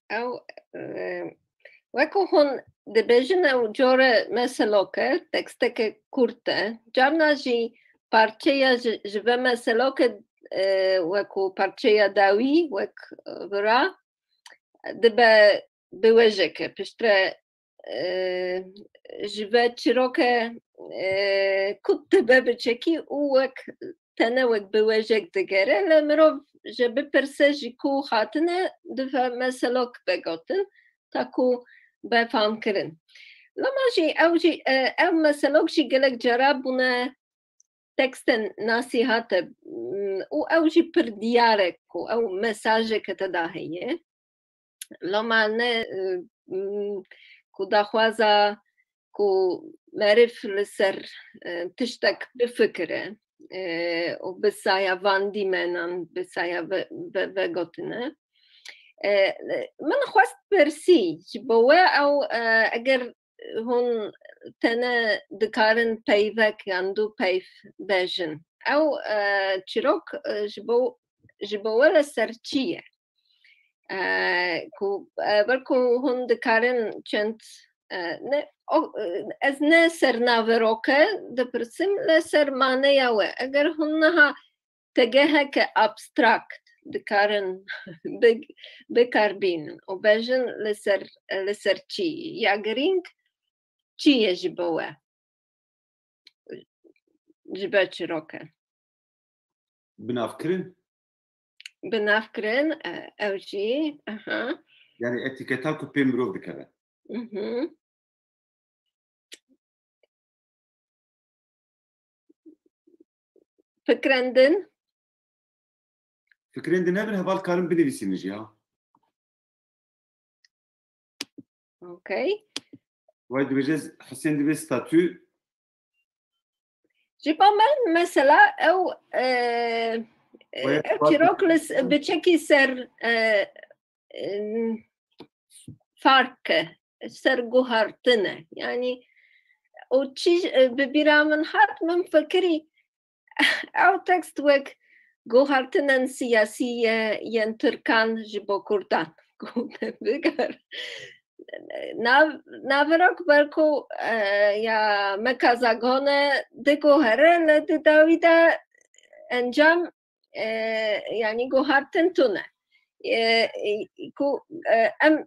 Ew, e, wekî hûn dibêjin, ew cure meselok e, teksteke kurt e. Carna jî parçeya ji, ji ve meselok e, e, wekî parçeya dawî, wek, e, vira, dibe biwêjek e. Piştre, e, ji ve çîroke, e, kut dibe biçekî û wek tene wek biwêjek digere, lê mirov jê bipirse ji ku hatine, dibe meselok be gotin, ta ku be famkirin. Loma jî ew jî, e, ew meselok jî gelek cara bûne tekstên nasîhate, mm, û ew jî pir diyar e ku ew mesajeke te da heye. Loma ne, e, mm, ku daxwaza ku meriv li ser, e, tiştek bifikire, e, û bi saya van dîmenan, bi saya ve, ve, vegotine. E, min xwest pirsî, ji bo we ew, e, eger hûn tene dikarin peyvek yan du peyv bejin. Ew, e, çîrok, e, ji bo, ji bo we li ser çi ye? E, ku, e, belku hûn dikarin çend, e, ne, o, e, ez ne ser naveroke dipirsim, li ser maneya we. Eger hûn niha tegeheke abstrakt dikarin bi-, bikarbînin û bejin li ser, li ser çi ya girîng, çi ye ji bo we? Ji bo çîroke. Binavkirin? Binavkirin, e, ew jî, aha. Yani etîketa ku pê mirov dikeve. Mhm. Fikrên din? Fikrên din nebin, heval karin binivîsînin jî, ha. Okey. Vay dibêje, Husên dibê statü. Ji bo me mesela ew, e, e, Vay ew vay çîrok li s-, biçekî ser, e, e, fark e, ser guhartin e. Yani o çi, e, bi bîra min hat, min fikirî ew tekst wek guhartinên siyasî ye yên Tirkan ji bo Kurdan. Ku te biger. Nav-, naverok belku, e, ya Meka Zagone diguhere, lê di dawî de encam, e, yani guhartin tune. E, e, ku, e, em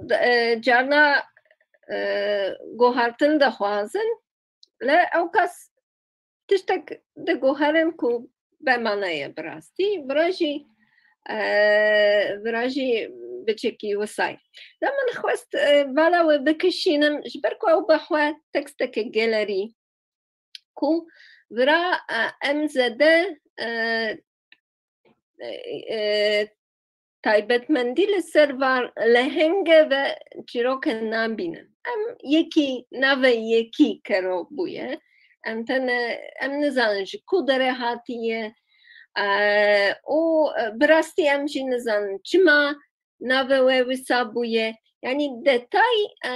d-, e, carna, e, guhartin dixwazin, lê ew kes tiştek diguherin ku bemane ye bi rastî. Vira jî, e, vira jî biçekî wisa ye. De min xwest, e, vala we bikişînim, ji ber ku ew be xwe teksteke gelerî, ku vira, e, em zêde, e, e, e, taybetmendî li ser van lehenge ve çîroke nabînin. Em yekî nave yekî kero bûye. Em tene, em nizanin ji ku derê hatiye. E, û, e, bi rastî em jî nizanin çima nave we wisa bûye. Yani detay, e,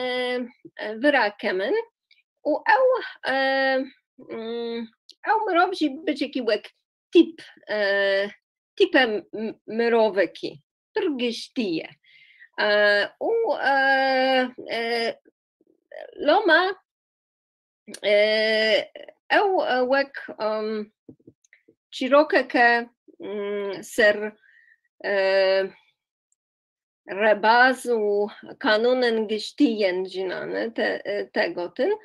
e, vira kem in. Û ew, e, mm, ew mirov jî biçekî wek tîp, e, tîpe m-, mirovekî pir giştî ye. E, û, e, e, loma, e, ew, e, wek, em, çîrokeke, mm, ser, e, rebaz û kanûnên giştî yên jinan e, te, te gotin.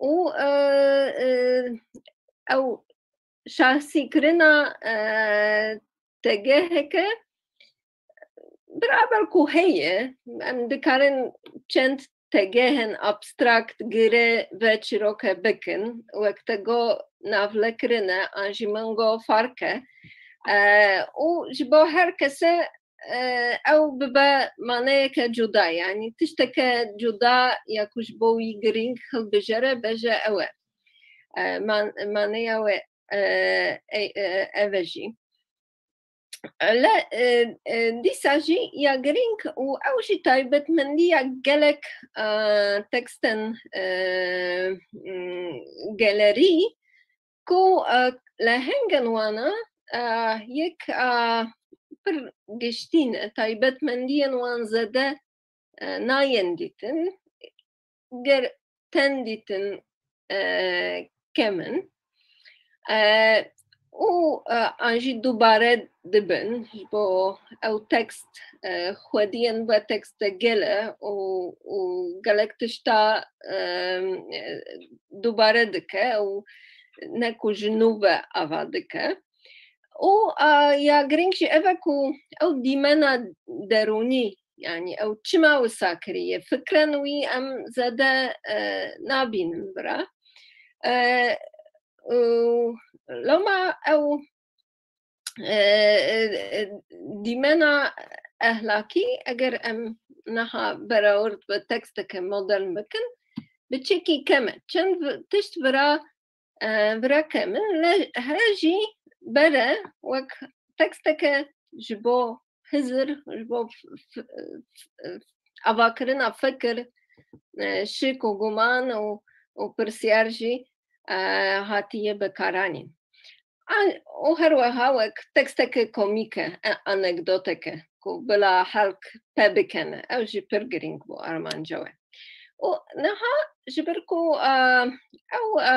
Û, e, e, ew şahsîkirina, e, tegeheke biraber ku heye, em dikarin çend tegehên abstrakt gire ve çîroke bikin, wek te got navlekirine, an jî min got fark e. E, û ji bo her kese, e, ew bibe maneyeke cuda, yani tişteke cuda ya ku ji bo wî girîng hilbijere, beje ew e. E, man-, maneya we, e, e, e, ev e jî. Le, e, e, dîsa jî ya girîng û ew jî taybetmendiya gelek, e, tekstên, e, m, gelerî ku, e, lehengên wana, e, yek, e, pir giştî ne, taybetmendiyên wan zêde, e, nayên dîtin. Ger tên dîtin, e, kem in. E, û, e, an jî dubare dibin. Ji bo ew tekst, e, xwediyên ve tekste gel e û, û gelek tişta, e, dubare dike û ne ku ji nû ve ava dike. Û, a, ya girîng jî ev e ku ew dîmena derûnî, yani ew çima wisa kiriye, fikrên wî em zêde, e, nabînin bira. E, û loma ew, e, e, e, dîmena ehlakî, eger em niha berawird bi teksteke modern bikin, biçekî kem e. Çend vi-, tişt vira e, vira kem in, lê here jî bere wek teksteke ji bo hizir, ji bo f-, f-, f-, avakirina fikir, e, şik û guman û, û pirsiyar jî, e, hatiye bikaranîn. An-, û her weha wek teksteke komîk e, e, anekdoteke ku bila xelk pe bikene. Ew jî pir girîng bû armanca we. Û niha ji ber ku, e, ew, e,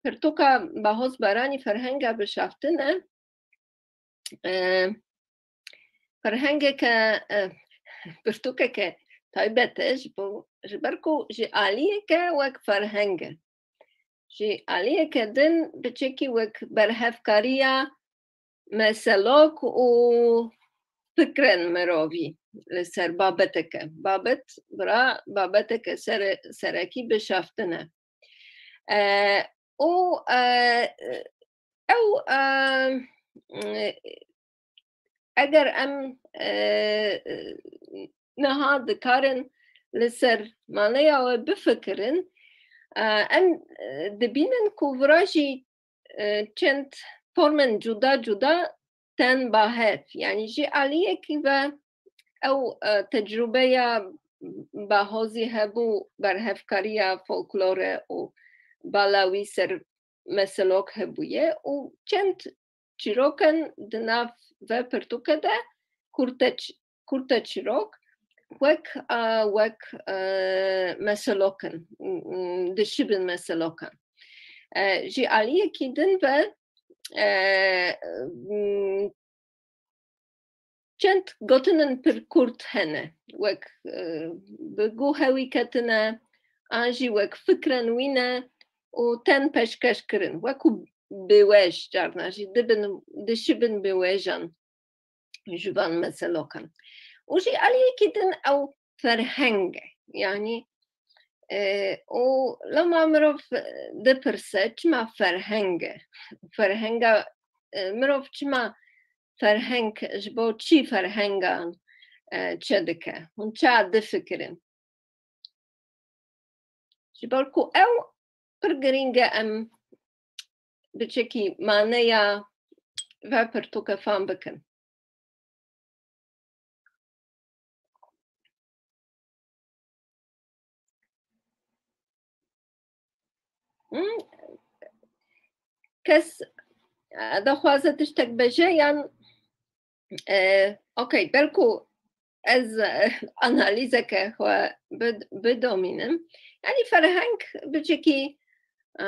pirtûka Bahoz Baranî ferhenga bişaftin e, e, ferhengeke, e, pirtûkeke taybet e, ji bo, ji ber ku ji aliyeke wek ferheng e. Ji aliyeke din biçekî wek berhevkariya meselok û fikrên mirovî li ser babeteke. Babet, bira babeteke sere-, serekî bişaftin e. E, û, e, ew, e, eger em, e, niha dikarin li ser maneya we bifikirin, e, em, e, dibînin ku vira jî, e, çend formên cuda cuda tên ba hev. Yanî ji aliyekî ve ew, e, tecrûbeya Bahozî hebû, berhevkariya folklore û bala wî ser meselok hebûye û çend çîrokan di nav ve pirtûke de kurte ç-, kurte çîrok wek, e, wek, e, meselok in, m-, m-, dişibin meselokan. E, ji aliyekî din ve, e, m-, çend gotinên pir kurt hene, wek, e, bi guhê wî ketine, an jî wek fikrên wî ne û tên pêşkeş kirin, wekû biwêj, carna jî dibin, dişibin biwêjan ji van meselokan. Û jî aliyekî din ew ferheng e. Yanî, e, û lema mirov dipirse, çima ferheng e? Ferhenga, e, mirov çima ferheng, ji bo çi ferhengan, e, çêdike? Hûn çawa difikirin? Ji ber ku ew pir girîng e em biçekî maneya ve pirtûke fam bikin. Hmm. Kes, e, daxwaze tiştek beje yan, e, okey, belku ez, e, analîzeke xwe bid-, bidomînim. Yanî ferheng biçekî, e,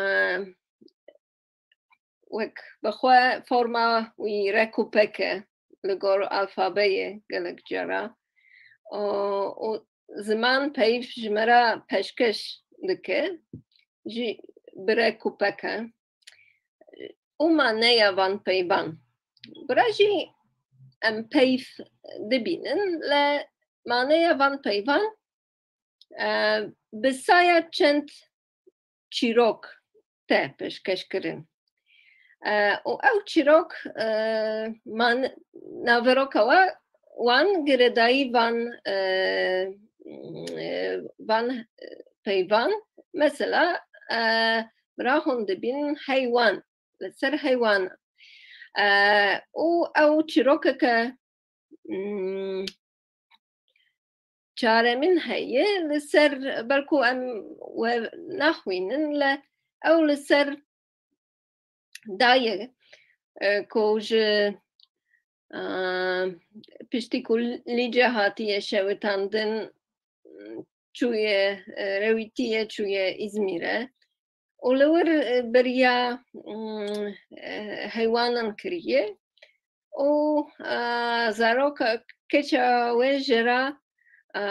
wek bi xwe forma wî rek û pek e li gor alfabeyê gelek cara. Û, û ziman peyv ji me re pêşkeş dike, jî bi rek û pek e. Û maneya van peyvan. Bira jî em peyv dibînin, lê maneya van peyvan, e, bi saya çend çîrok te pêşkeş kirin. E, û ew çîrok, e, man-, naveroka wa-, wan girêdayî van, e, e, van peyvan, mesela, e, bira hûn dibînin heywan, li ser heywan. E, û ew çîrokeke, mm, çaremîn heye, li ser, belku em we naxwînin, lê ew li ser dayê, e, ku ji, e, piştî ku Lîce hatiye şewitandin, çûye, e, rewîtiye, çûye Îzmîre. Û li wir, e, beriya, mm, e, heywanan kiriye. Û, e, zaroka keça wê jê re, e,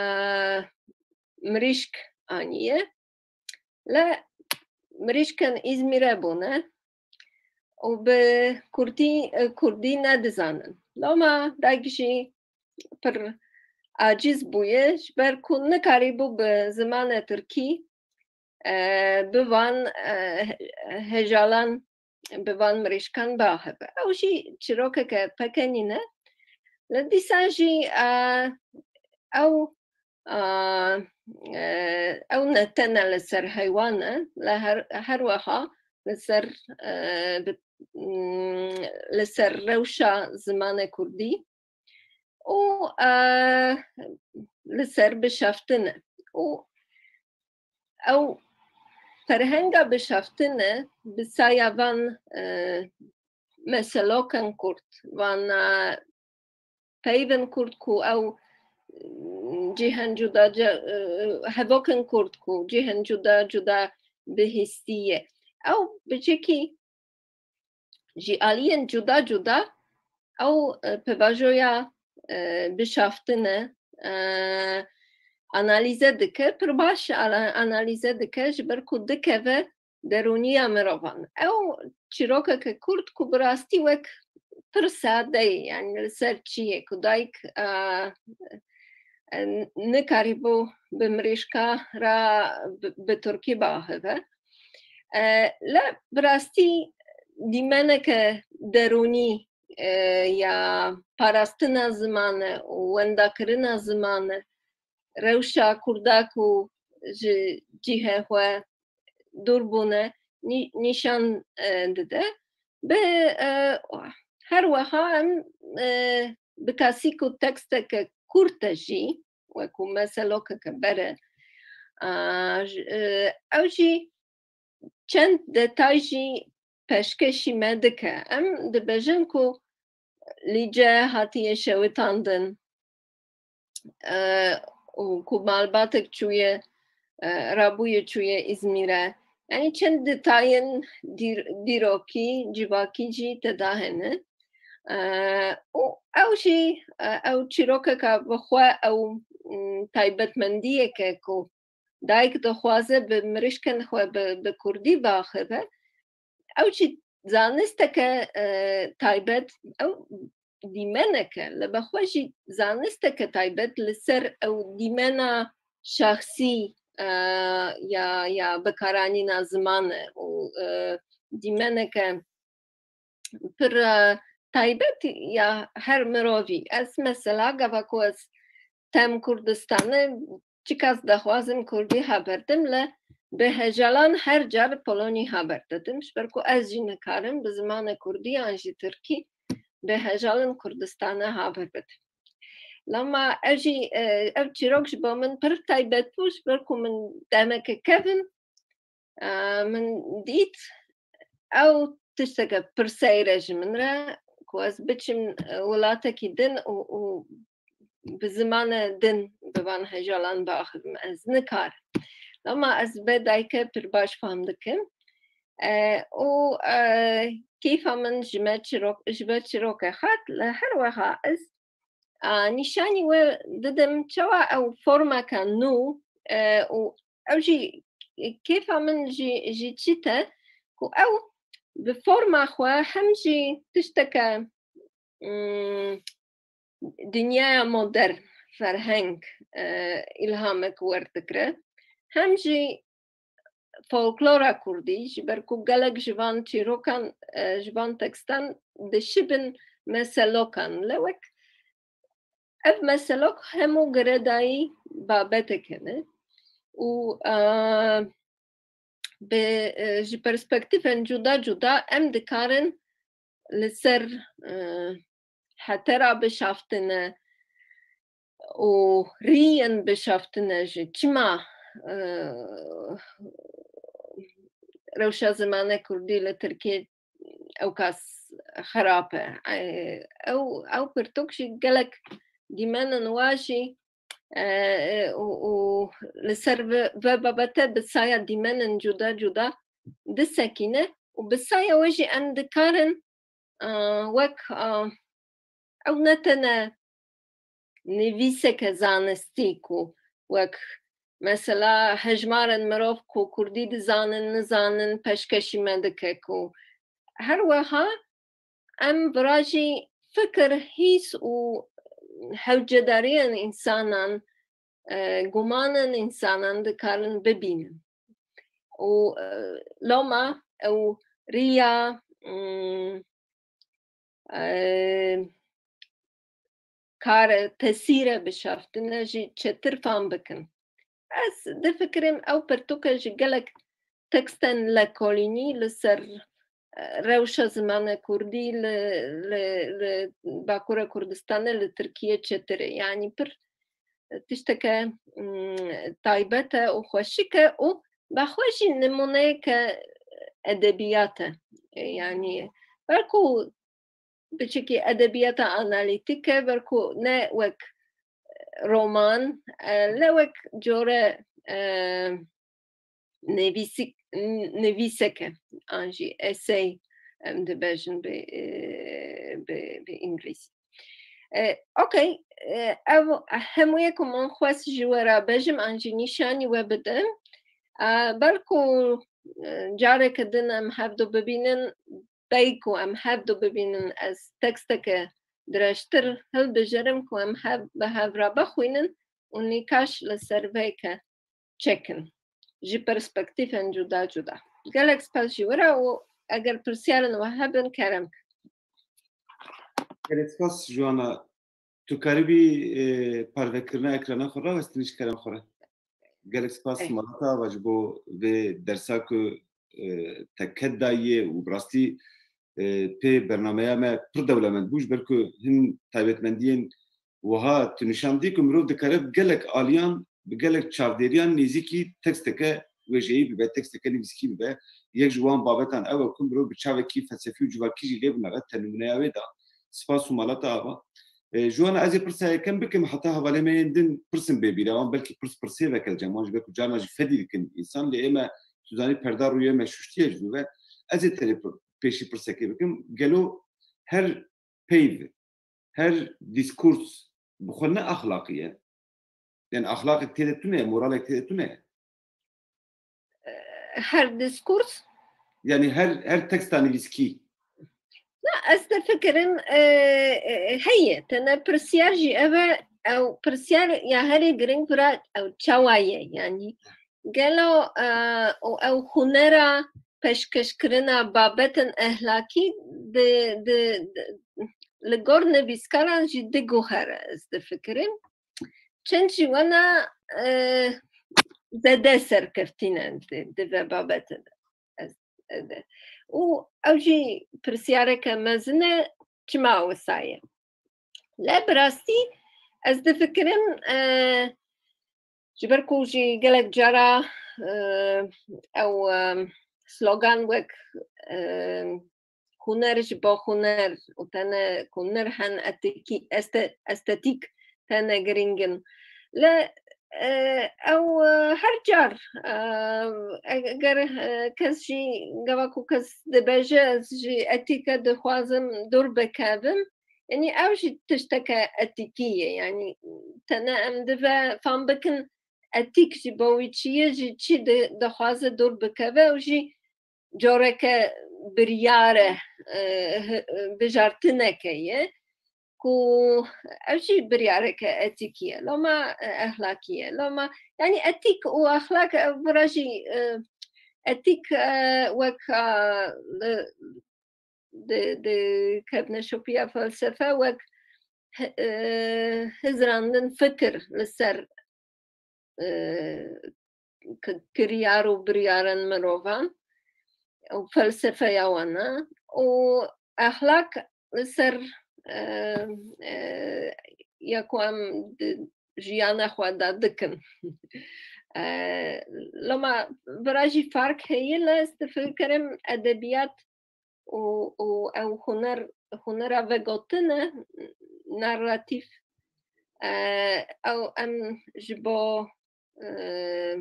mirîşk aniye. Lê mirîşkên Îzmîre bûne û bi kurdî, e, kurdî nedizanin. Loma dayik jî pir aciz bûye, ji ber ku nikarîbû bi zimanê tirkî, e, bi van, e, he-, hejalan, bi van mirîşkan biaxive. Ew jî çîrokeke peke nîne. Li dîsa jî, e, ew, e, e, ew ne tene li ser heywan e, li her, her weha li ser, e, bi, mm, li ser rewşa zimanê kurdî û, e, li ser bişaftin e. Û ew ferhenga bişaftine bi saya van, e, meselokan kurd, van, e, peyvên kurd ku ew, e, cihên cuda, e, hevokên kurd ku cihên cuda cuda bihîstiye. Ew bi cekî ji aliyên cuda cuda ew, e, pevajoya, e, bişaftine, e, analize dike, pir baş analize dike, ji ber ku dikeve derûniya mirovan. Ew çîrokeke kurt ku bi rastî wek pir sade ye, yani li ser çi ye ku dayik, e, e, nikarîbû bi mirîşka re bi, bi tirkî biaxive. E, le bi rastî dîmeneke derûnî, e, ya parastina zimane û wendakirina zimane, rewşa kurda ku ji cihê xwe dûr bûne, nî-, nîşan, e, dide. Bi, e, her weha em, e, bi kesî ku teksteke kurt e jî, wekû meselokeke bere, a, j-, e, ew jî çend detay jî pêşkêşî me dike. Em dibêjin ku Lîce hatiye şewitandin, e, û ku malbatek çûye, e, rabûye çûye Îzmîre. Yani çend detayên dîr-, dîrokî, civakî jî tê de hene. E, û ew jî, e, ew çîrokeka bi xwe ew, m, taybetmendiyeke ku dayik dixwaze bi mirişkên xwe bi, bi kurdî biaxive. Ew jî zanisteke, e, taybet, ew dîmeneke, li bi xwe jî zanisteke taybet li ser ew dîmena şexsî, e, ya, ya bikaranîna ziman e û, e, dîmeneke pir, e, taybet ya her mirovî. Ez mesela gava ku ez tem Kurdistanê, çiqas dixwazim kurdî haber dim, le bi hejalan her car polonî haber didim, ji ber ku ez jî nikarim bi zimanê kurdî yan jî tirkî bi hejalan Kurdistanê haber bidim. Lama ev jî, e, ev çîrok ji bo min pir taybet bû, ji ber ku min demeke kevin, e, min dît ew tişteke pir seyr e ji min re, ku ez biçim, e, welatekî din û, û bi zimane din bi van hejalan biaxivim. Ez nikarim. Lama ez be dayike pir baş fam dikim. E, û, e, keyfa min ji me çîrok, ji be çîrokê hat, li her weha ez, a, nîşanî we didim çawa ew formeke nû, e, û ew jî keyfa min jî, jî çî te ku ew bi forma xwe hem jî tişteke, mm, dinyaya modern, ferheng, e, îlhamek werdigre, hem jî folklora kurdî, ji ber ku gelek ji van çîrokan, e, ji van tekstan dişibin meselokan. Le wek ev meselok hemû girêdayî babetek hene û, e, bi, e, ji perspektîfên cuda cuda em dikarin li ser, e, hetera bişaftine û riyên bişaftine jî çima, e, rewşa zimanê kurdî li Tirkiyê ewkas xerab e. E, ew, ew pirtûk jî gelek dîmenên wa jî, e, e, û, û li ser ve, ve babete bi saya dîmenên cuda cuda disekîne û bi saya we jî em dikarin, e, wek, e, ew ne tene nivîseke zanistî ku wek mesela hejmarên mirov ku kurdî dizanin, nizanin, pêşkêşî me dike ku her weha em vira jî fikir, hîs û hewcedariyên însanan, e, gumanên însanan dikarin bibînin. Û, e, loma ew riya, mm, e, kare, tesîre bişaftine jî çetir fam bikin. Ez difikirim ew pirtûke ji gelek tekstên lêkolînî li ser, e, rewşa zimanê kurdî li, li, li Bakurê Kurdistanê li Tirkiyê çetir e. Yanî pir tişteke, mm, taybet e û xweşik e û Bi xwe jî nimûneyeke edebiyat e. E, yanî belku biçikî edebiyata analîtîk e, belku ne wek roman, e, le wek core, e, nivîsik-, n-, nivîseke, an jî essay, em dibêjin bi, e, bi, bi îngilîzî. E, okey, e, ev hemûyê ku min xwest ji we re bêjim, an jî nîşanî we bidim. E, belku, e, careke din em hevdu bibînin, bey ku em hevdu bibînin, ez teksteke dirêjtir hilbijirim ku em hev, bi hev re bixwînin û nîqaş li ser vê ke çekin ji perspektîfên cuda cuda. Gelek spas ji we re û eger pirsyarên we hebin, kerem. Gelek spas Joana. Tu karibî, e, parvekirina ekrana xwe rawestînî ji kerem xwe re. Gelek spas Eh. Malata Ava ji bo vê dersa ku, e, te ked dayiye û bi rastî, e, pê bernameya me pir dewlemend bû, ji ber ku hin taybetmendiyên wiha tu nîşan dî ku mirov dikare bi gelek aliyan, bi gelek çavdêriyan nêzîkî teksteke wêjeyî bibe, teksteke nivîskî bibe. Yek ji wan babetan ew e ku mirov bi çavekî felsefî û civakî jî lê binere, te nimûneya wê da. Spas û malata Ava. E, ji wan ez ê pirsa yekem bikim, heta hevalê me yên din pirsin bê bîra wan, belkî pirs pirsê veke li cem wan, ji ber ku carna jî fedî dikin însan, lê ê me, tu zanî, perda rûyê me şuştiye ji dû ve. Ez ê tenê pir-, pêşî pirsekê bikim. Gelo her peyv, her dîskurs bi xwe ne axlaqî ye? Yani axlaqek tê de tune ye, moralek tê de tune ye? Her dîskurs? Yani her, her teksta nivîskî. Na, ez difikirim, e, e, heye. Tene pirsyar jî ev e, ew pirsyar ya herî giring vira ew çawa ye, yani gelo, e, û ew hunera pêşkêşkirina babetên ehlakî di, di, di, li gor nivîskaran jî diguhere, ez difikirim. Çend jî wana, e, zêde serkeftî ne di, di vê babetê de. Ez, e, de. Û ew jî pirsyareke mezin e, çima wisa ye? Le bi rastî ez difikirim, e, ji ber ku jî gelek cara, e, ew, e, slogan wek, e, huner ji bo huner û tene ku huner hen etîkî-, este-, estetîk tene giring in. Le, e, ew, e, her car, e, eger, e, kes jî gava ku kes dibêje ez ji etîke dixwazim dûr bikevim, yanî ew jî tişteke etîkî ye. Yanî tene em dibe fam bikin etîk ji bo wî çi ye, ji çi di-, dixwaze dûr bikeve û jî coreke biryar e, e, hi-, e, bijartineke ye ku ev jî biryareke etîkî ye, loma, e, ehlakî ye, loma, yanî etîk û exlak, e, vira jî, e, etîk, e, wek, e, li, di, di kevneşopiya felsefe wek hi-, e, hizrandin fikir li ser, e, ki-, kiryar û biryarên mirovan û felsefeya wan e û exlak li ser, e, e, ya ku em di jiyana xwe de dikin. E, loma vira jî fark heye, le ez difikirim edebiyat û, û ew huner, hunera vegotin e, narratîf, e, ew em ji bo, e,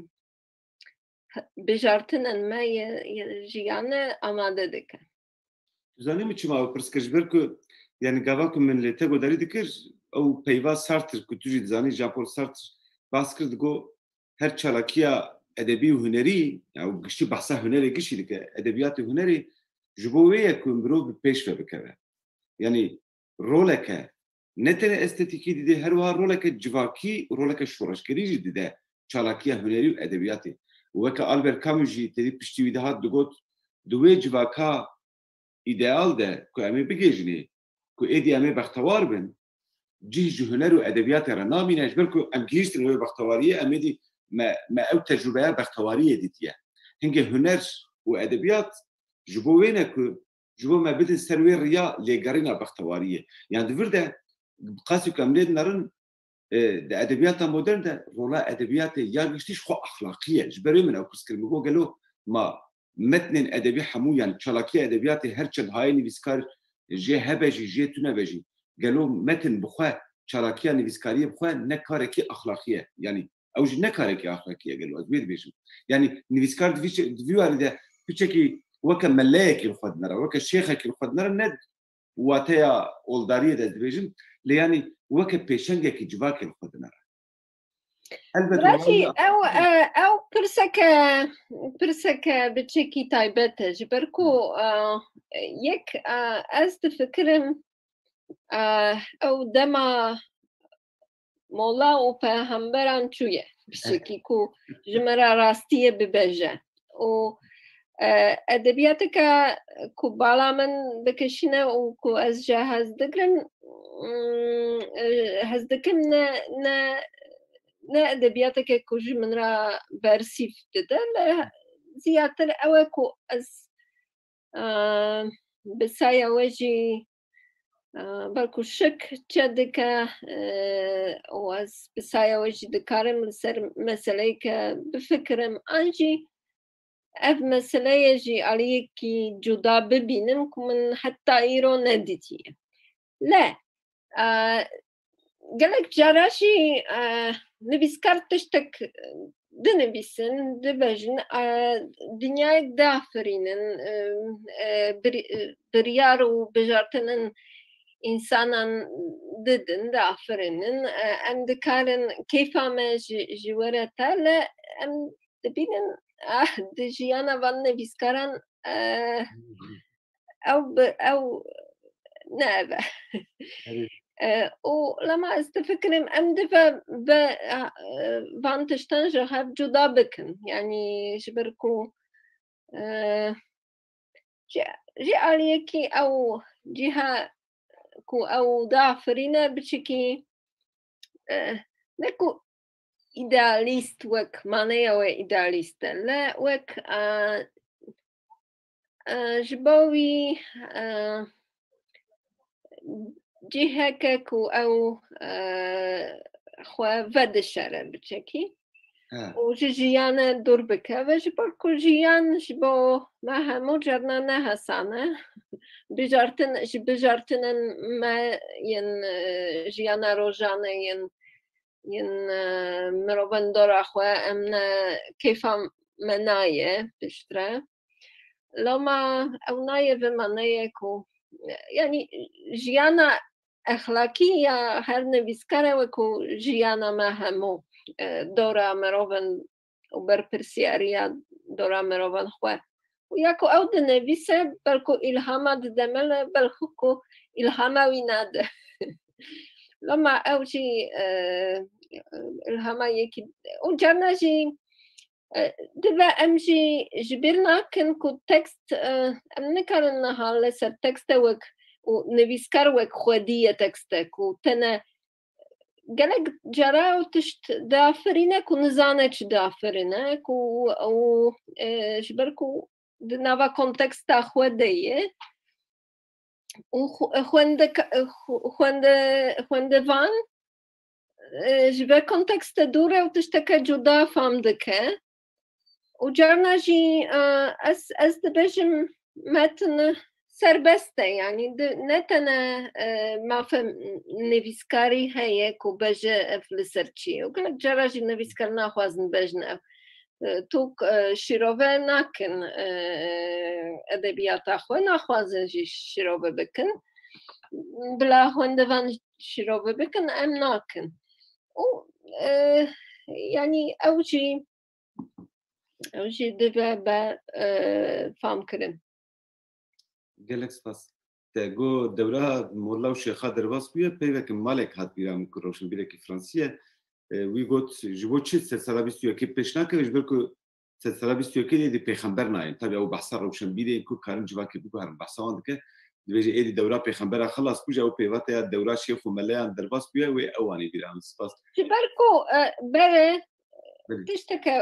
bijartinên me yê, yê jiyane amade dike. Tu zanî min çima ew pirs kir? Ji ber ku, yani, gava ku min li te guhdarî dikir, ew peyva Sartre ku tu jî dizanî, Jean-Paul Sartre behs kir, digot, her çalakiya edebî û hunerî, ya û giştî behsa hunerê giştî dike, edebiyatê hunerê ji bo wê ye ku mirov bi pêş ve bikeve. Yanî roleke ne tenê estetîkî dide, her wiha roleke civakî û roleke şoreşgerî jî dide çalakiya hunerî û edebiyatê. Û weke Albert Camus jî têdî piştî wî dihat digot, di wê civaka îdeal de ku em ê bigihîjinê, ku êdî em ê bextewar bin, cih ji huner û edebiyatê re namîne, ji ber ku em gihîştin wê bextewariyê, em êdî me, me ew tecrûbeya bextewariyê dîtiye. Hingê huner û edebiyat ji bo wê ne ku ji bo me bidin ser wê riya lêgerîna bextewariyê. Yan di vir de, qasî ku em lê dinerin, E, di edebiyata modern de rola edebiyatê ya giştî ji xwe axlaqî ye. Ji ber wê min ew pirs kir, min got, gelo ma metnên edebî hemû, yani çalakiya edebiyatê her çend hayê nivîskar jê hebe jî, jê tune be jî, gelo metin bi xwe, çalakiya nivîskariyê bi xwe ne karekî axlaqî ye. Yani ew jî ne karekî axlaqî ye gelo, ez wê dibêjim. Yani nivîskar di vî çe-, di vî warî de piçekî weke meleyekî li xwe dinere, weke şêxekî li xwe dinere, ne wateya oldariyê de dibêjim, lê yanî weke pêşengekî civakê li xwe dinere. Elbet Biracî, ew, e, ew pirseke, pirseke biçekî taybet e, ji ber ku, e, yek, e, ez difikirim, e, ew dema mola û peyxemberan çûye, biçekî ku ji me re rastiyê bibeje. Û, e, edebiyateke ku bala min dikişîne û ku ez jê hez digirim, mm, e, hez dikim ne, ne, ne edebiyateke ku ji min re bersîv dide, lê ziyadtir ew e ku ez, e, bi saya we jî, e, belku şik çêdike, e, û ez bi saya we jî dikarim li ser meseleyeke bifikirim. An jî ev meseleyê ji aliyekî cuda bibînim ku min heta îro nedîtiye. Lê, e, gelek cara jî, e, nivîskar tiştek dinivîsin, dibêjin, e, dinyayek diafirînin, e, e, bir-, e, biryar û bijartinên însanan didin, diafirînin. E, em dikarin keyfa me ji, ji we re te, lê em dibînin, ah, di jiyana van nivîskaran, eh, ew bi, ew ne ev e. Erê. Eh, û lema ez difikirim, em dibe be, eh, van tiştan ji hev cuda bikin. Yanî ji ber ku, eh, ji, ji aliyekî ew cîha ku ew diafirîne biçikî, eh, ne ku îdealîst wek maneya we îdealîst e, lê wek, eh, eh, ji bo wî, eh, ciheke ku ew, eh, xwe vedişere biçekî. He. Û ji jiyanê dûr bike. Ve ji ber ku jiyan ji bo me hemû carna ne hesan e. Bijartin, ji bijartinên me yên, e, jiyana rojane yên, yên, e, mirovên dora xwe em ne keyfa me nayê piştre. Loma ew nayê vê maneyê ku, yanî jiyana exlakî ya her nivîskar e, wekû jiyana me hemû, e, dora mirovan û berpirsiyariya dora mirovan xwe. Û ya ku ew dinivîse, belku îlhama dide me, lê belku îlhama wî nade. Loma ew jî, e, îlhama yekî, û carna jî, e, dibe em jî ji bîr nakin ku tekst, e, em nikarin niha li ser tekste wek û nivîskar wek xwedî ye tekste, ku tene gelek cara ew tişt diafirîne ku nizane çi diafirîne, ku ew, e, ji ber ku di nava konteksta xwe de ye. Û xwe-, xwendeka-, xwe-, xwende-, xwendevan, e, ji vê kontekste dûr e û tişteke cuda fam dike. Û carna jî, e, ez, ez dibêjim metin serbest e, yanî di, ne tene, e, mafê nivîskarî heye ku bêje ev li ser çi ye. Û gelek cara jî nivîskar naxwazin bêjin ev. E, tu, e, şîrove nakin, e, edebiyata xwe, naxwazin jî şîrove bikin. Bila xwendevan şîrove bikin, em nakin. Û, e, yanî ew jî, ew jî dibe be, e, famkirin. Gelek spas. Te got dewra molla û şêxa derbas bûye, peyveke malek hat bîra min ku rewşenbîrekî fransî ye. E, wî got, ji bo çi sedsala bîst û yekê pêş nakeve, ji ber ku sedsala bîst û yekê de êdî pêxember nayên. Tabî ew behsa rewşenbîrê ku karin civakê biguherin, behsa wan dike. Dibêje êdî dewra pêxembera xilas bû, ji ew peyvate ya dewra şêx û meleyan derbas bûye, wê ew anî bîra min. Spas. Ji ber ku, e, berê Belê. Tişteke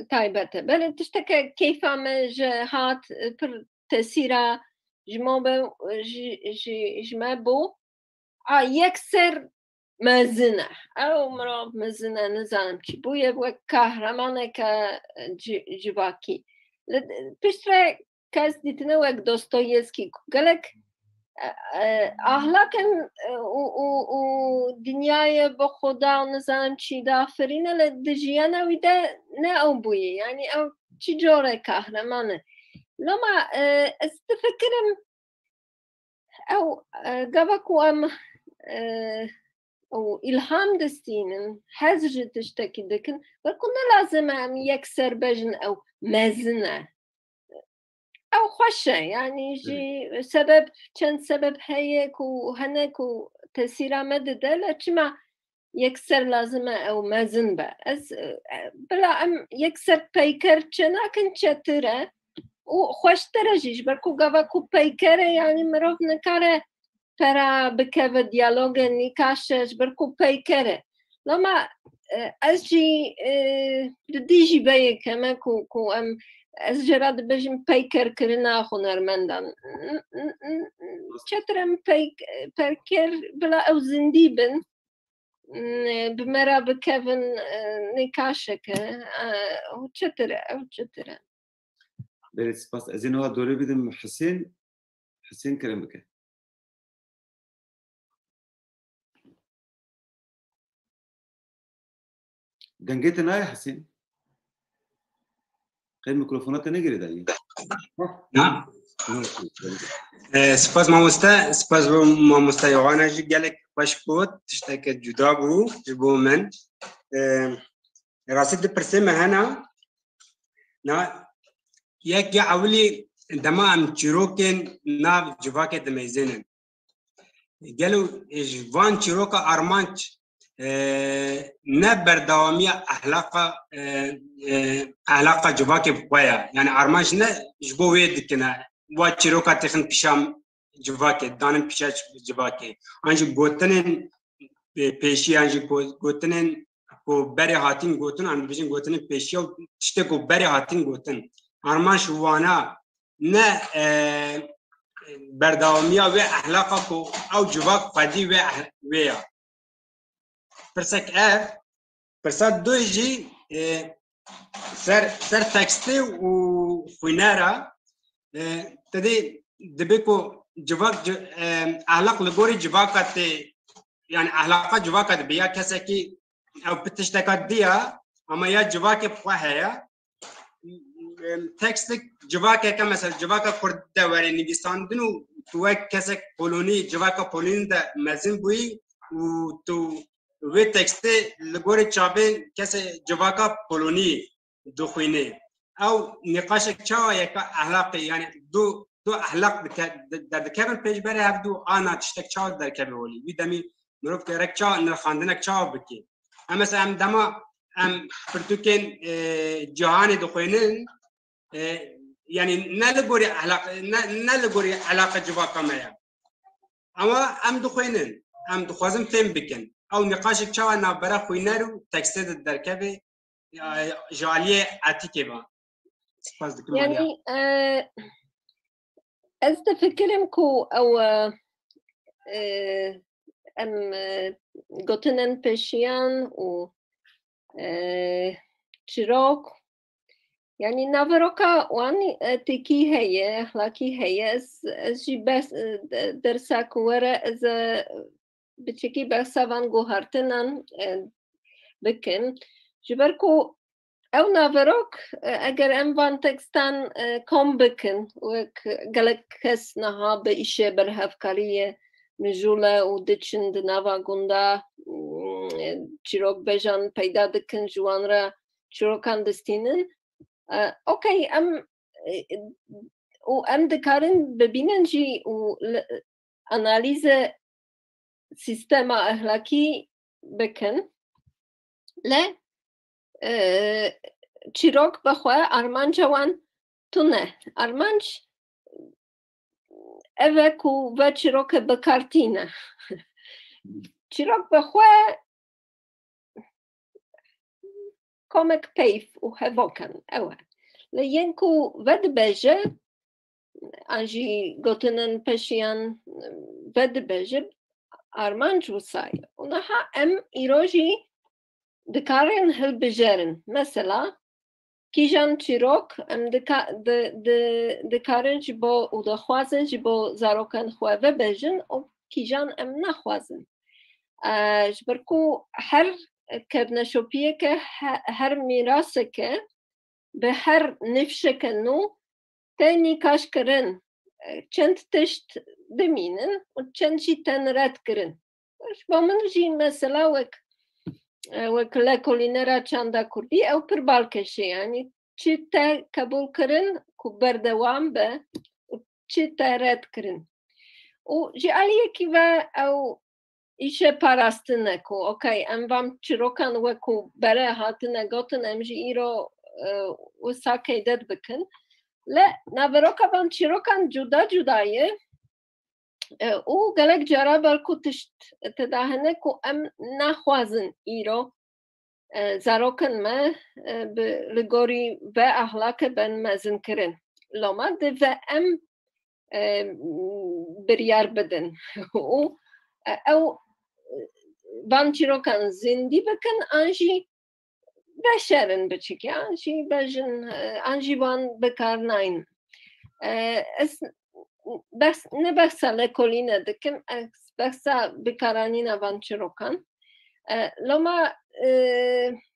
taybet e. Belê tişteke keyfa me ji hat, e, pir tesîra ji me be, ji, ji, ji me bû. A yek ser mezin e. Ew mirov mezin e, nizanim çi bûye, wek kahramaneke ci-, civakî. Li, piştre kes dîtine wek Dostoyevskî ku gelek, e, e, ahlak in, e, û, û, û dinyayê bi xwe da û nizanim çi da firîne, lê di jiyana wî de ne ew bûye. Yanî ew çi cure kahraman e. Loma, e, ez difikirim ew, e, gava ku em, e, ew îlham distînin, hez ji tiştekî dikin, wek ku ne lazim e em yekser bejin ew mezin e. Ew xweş e, yanî jî sebeb, çend sebeb heye ku hene ku tesîra me dide, lê çima yekser lazim e ew mezin be? Ez, e, bila em yekser peyker çênakin çetir e û xweştir e jî, ji ber ku gava ku peyker e, yanî mirov nikare pera bikeve diyaloge nîkaş e, ji ber ku peyker e. Loma, e, ez jî, e, di dî jî veyê keme ku, ku em, ez jê re dibêjim peykerkirina hunermendan. N-, n-, n-, n-, çetir em peyk-, peyker bila ew zindî bin, n-, bi me re bikevin, e, nîkaşeke, e, ew çetir e, ew çetir e. Belê, spas. Ez ê niha dorê bidim Hisên. Hisên, kerem bike. Dengê te nayê Hisên? Qey mikrofona te negirêdayî? Na. E, spas mamoste, spas bo mamoste Yohana jî gelek xweş got, tişteke cuda bû ji bo min. E, rastî du pirsê me hene. Na, yek ya ewilî dema em çîrokên nav civakê dimeyzênin. Gelo ji van çîroka armanc, e, ne berdewamiya ehlaqa, e, e, ehlaqa civakê bi xwe ye. Yani armanc ne ji bo wê dikine, wa çîroka têxin pîşa civakê, danin pîşa civakê. An jî gotinên, e, pêşî, an jî go-, gotinên ku berê hatîn gotin, an dibêjin gotinên pêşiya û tiştê ku berê hatîn gotin. Armanc wana ne, e, berdewamiya wê ehlaqa ku ew civak xwedî wê eh-, wê ya. Pirsek ev, pirsa du jî, e, ser, ser tekstê û xwînera, e, te dî dibe ku civak, ci-, e, ehlaq li gorî civaka tê, yani ehlaqa civaka dibe ya kesekî ew bi tişteka diya, ama ya civakê bi xwe heye. Em, tekstek civakeke, mesela civaka Kurd de were nivîsandin û tu wek kesek polonî, civaka polonî de mezin bûyî û tu wê tekstê li gorî çavên kesê civaka polonî dixwînê. Ew nîqaşek çawa yeka ehlaqê, yani du, du ehlaq dike-, de-, derdikevin pêşberê hevdu, ana tiştek çawa derkeve holî? Wî demî mirov gerek çawa nirxandinek çawa bike? Em mesela em dema em pirtûkên, e, cîhanê dixwînin, e, yani ne li gorî ehlaq-, ne, ne li gorî ehlaqa civaka me ye. Ama em dixwînin, em dixwazin fêm bikin. Ew nîqaşek çawa navbera xwîner û tekstê de derkeve, ya, ji aliyê etîkê ve. Spas dikim, Aliya. Yani, e, ez difikirim ku ew, e, e, em, e, gotinên pêşiyan û, e, çîrok, yani naveroka wan, e, etîkî heye, ehlakî heye. Ez, ez jî bes, e, de-, dersa ku were, ez, e, biçikî behsa van guhertinan, e, bikin. Ji ber ku ew naverok, e, eger em van tekstan, e, kom bikin, wek gelek kes niha bi îşê berhevkariyê mijûl e û diçin di nava gunda, mm, e, çîrokbejan peyda dikin, ji wan re çîrokan distînin. E, okey, em, e, û em dikarin bibînin jî û li, analîze sîstema ehlakî bikin. Lê, e, çîrok bi xwe armanca wan tune. Armanc ev e ku ve çîroke bi kar tîne. Çîrok bi xwe komek peyv û hevok in, ew e. Lê yên ku vedibêje, an jî gotinên pêşiyan vedibêje, armanc wisa ye. Û niha em îro jî dikarin hilbijerin. Mesela, kîjan çîrok em dika-, di, di, dikarin ji bo û dixwazin ji bo zarokên xwe vebêjin û kîjan em naxwazin. E, ji ber ku her kevneşopiyeke, he-, her mîraseke bi her nifşeke nû tê nîqaşkirin, e, çend tişt dimînin û çend jî tên redkirin. Ji bo min jî mesela wek, e, wek lêkolînera çanda kurdî ew pir balkêş e, yanî çi tê qebûlkirin ku berdewam be û çi tê redkirin. Û ji aliyekî ve ew îşe parastin e ku, okey, em van çîrokan wekû bere hatine gotin, em jî îro, e, wisa qeydet bikin. Lê naveroka van çîrokan cuda cuda ye, e, û gelek cara belku tişt tê de hene ku em naxwazin îro, e, zarokên me, e, bi, li gorî vê ahlake bên mezinkirin. Loma divê em, e, biryar bidin û, e, ew, e, van çîrokan zindî bikin an jî veşerin biçikî, an jî bêjin, e, an jî wan bi kar naynin. E, ez behs, ne behsa lêkolîne dikim, ez behsa bikaranîna van çîrokan. E, loma, e,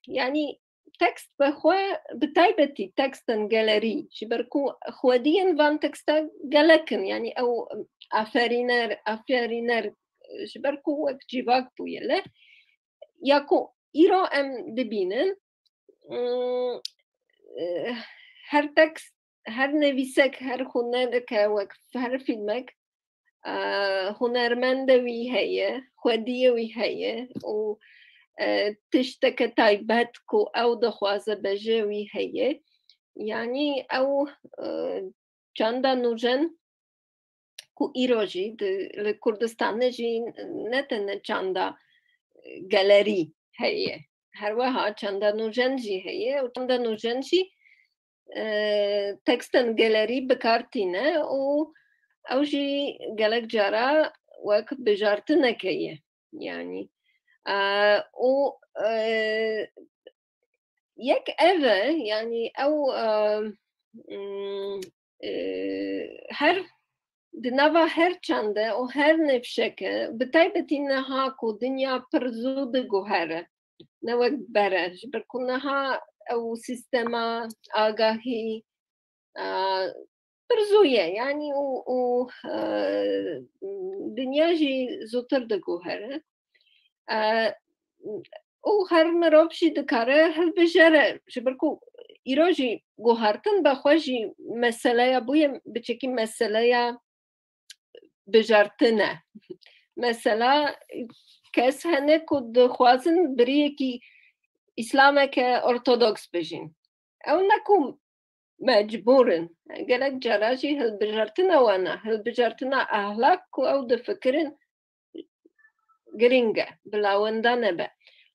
yanî tekst bi xwe, bi taybetî tekstên gelerî, ji ber ku xwediyên van teksta gelek in, yanî ew aferîner, aferîner, ji ber ku wek civak bûye. Lê ya ku îro em dibînin, mm, e, her tekst, her nivîsek, her hunereke, wek her fîlmek, e, hunermende wî heye, xwediyê wî heye û, e, tişteke taybet ku ew dixwaze bêje wî heye. Yanî ew, e, çanda nûjen ku îro jî di, li Kurdistanê jî ne tenê çanda, e, gelerî heye. Her wiha çanda nûjen jî heye û çanda nûjen jî, e, tekstên gelerî bi kar tîne û ew jî gelek cara wek bijartineke ye. Yanî, e, û, e, yek ev e, yanî ew, e, mm, e, her, di nava her çande û her nifşeke, bi taybetî niha ku dinya pir zû diguhere, ne wek bere, ji ber ku niha ew sîstema agahî, e, pir zû ye, yanî û, û, e, dinya jî zûtir diguhere. E, û her mirov jî dikare hilbijêre, ji ber ku îro jî guhartin bi xwe jî meseleya bûye, biçekî meseleya bijartin e. Mesela kes hene ku dixwazin bi rêyekî îslameke ortodoks bijîn. Ew ne ku mecbûr in. Gelek cara jî hilbijartina wan e, hilbijartina ahlak ku ew difikirin girîng e, bila wenda nebe.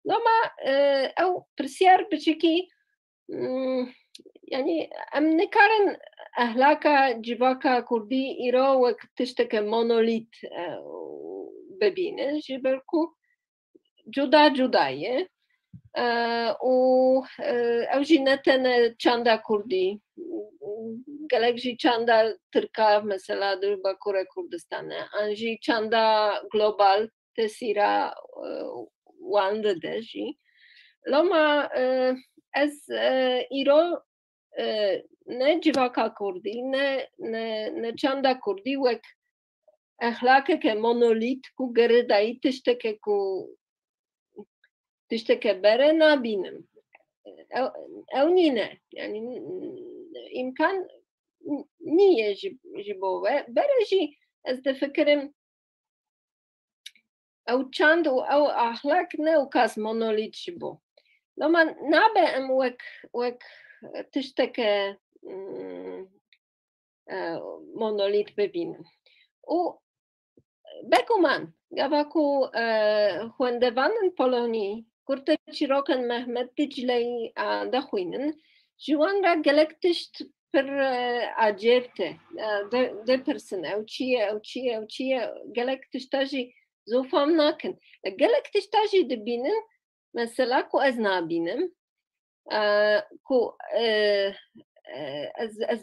Loma, e, ew pirsiyar biçikî, mm, yanî em nikarin ahlaka civaka kurdî îro wek tişteke monolît, e, bibînin, ji ber ku cuda cuda ye. E, û, e, ew jî ne tenê çanda kurdî, gelek jî çanda tirka, mesela di Bakurê Kurdistanê, an jî çanda global tesîra, e, wan dide jî. Loma, e, ez, e, îro, e, ne civaka kurdî, ne, ne, ne çanda kurdî wek exlakeke monolît ku girêdayî tişteke ku tişteke bere nabînim. Ew, ew nîne. Yanî, îmkan nîye ji, ji bo we. Bere jî ez difikirim ew çand û ew ahlak ne û kas monolît ji bo. Loma nabe em wek, wek tişteke, mm, e, monolît bibînin. Û bêguman, gava ku, e, xwendevanên Polonî kurte çîrokên Mehmet Dicleyî, e, dixwînin, ji wan re gelek tişt pir, e, acêb tê. E, de-, dipirsin, ew çi ye, ew çi ye, ew çi ye? Gelek tişta jî Zû fam nakin. Gelek tişta jî dibînin, mesela ku ez nabînim, e, ku, e, e, ez, ez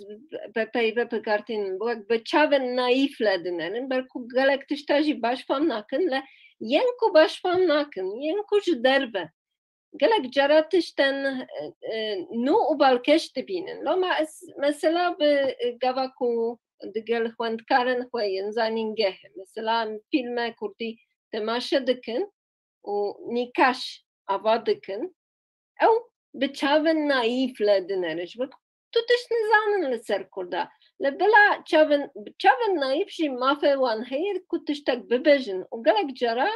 be peyve bikartînim, wek bi çavên naîf le dinerin, ber ku gelek tişta jî baş fam nakin, le yên ku baş fam nakin, yên ku ji derve. Gelek cara tiştên, e, e, nû û balkêş dibînin. Loma ez mesela bi, e, gava ku digel xwendkarên xwe yên zanîngeh, mesela em fîlme kurdî temaşe dikin û nîkaş ava dikin, ew bi çavên naîf le dinerin. Ji ber tu tişt nizanin li ser kurda. Li bila çavên, çavên naîf jî mafê wan heye ku tiştek bibêjin û gelek cara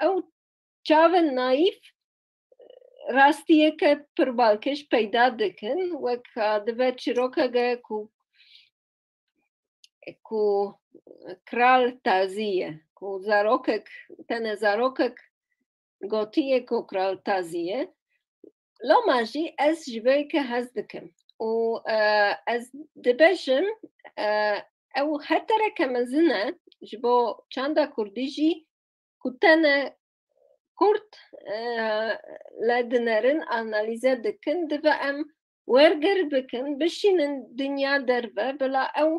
ew çavên naîf rastiyeke pir balkêş peyda dikin, wek, a, dibe çîrokeke ku, ku kral tazî ye, ku zarokek, tenê zarokek gotiye ku kral tazî ye. Loma jî ez ji vê yekê hez dikim. Û, e, ez dibêjim, e, ew her dereke mezin e ji bo çanda kurdî jî ku tenê kurd, e, le dinerin, analîze dikin, dibe em werger bikin, bişînin dinya derve, bila ew,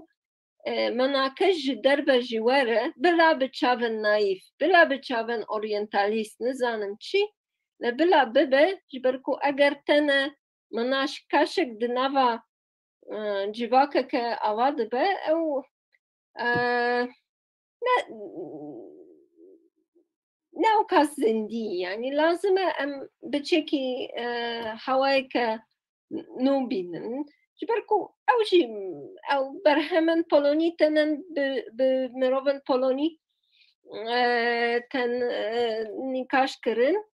e, menake ji derve jî were, bila bi çavên naîf, bila bi çavên oryentalîst, nizanim çi, le bila bibe, ji ber ku eger tenê menaş kaşek di nava, e, civakeke ava dibe, ew, e, ne, ne weka zindî, yanî lazim e em biçekî, e, hewayeke nû bînin. Ji ber ku ew jî, ew berhemên polonî tenen bi, bi mirovên polonî, e, ten, e, nîkaş kirin.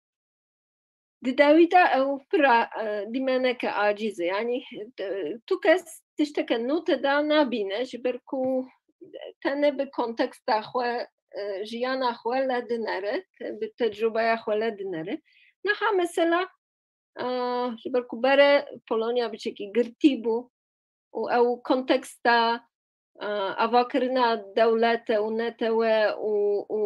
Di dawî de ew pir a, e, dîmeneke acîz e. Yanî, e, tu kes tişteke nû te da nabîne, ji ber ku tenê bi konteksta xwe, e, jiyana xwe le dinere, te-, bi tecrûbeya xwe le dinere. Niha mesela, e, ji ber ku bere Polonya biçekî girtî bû û ew konteksta, e, avakirina dewlete û netewe û, û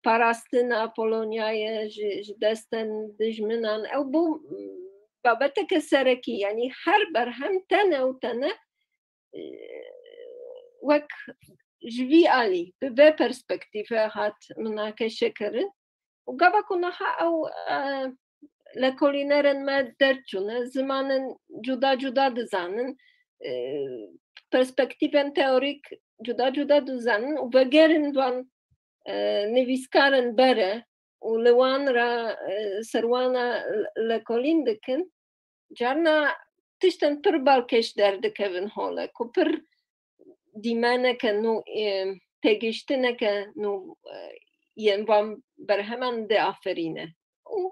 parastina Polonyayê ji, ji destên dijminan, ew bû, mm, babeteke serekî, yanî her berhem tenê û tenê, e, wek ji vî alî, bi vê perspektîfe hat minakeşe kirin. Û gava ku niha ew, e, lekolînerên me derçûne, zimanên cuda cuda dizanin, e, perspektîfên teorîk cuda cuda dizanin û vegerin van, e, nivîskarên bere û li wan re, e, ser wan re lekolîn dikin. Carna tiştên pir balkêş derdikevin hole, ku pir dîmeneke nû, e, têgihiştineke nû, e, yên van berheman diaferîne. Û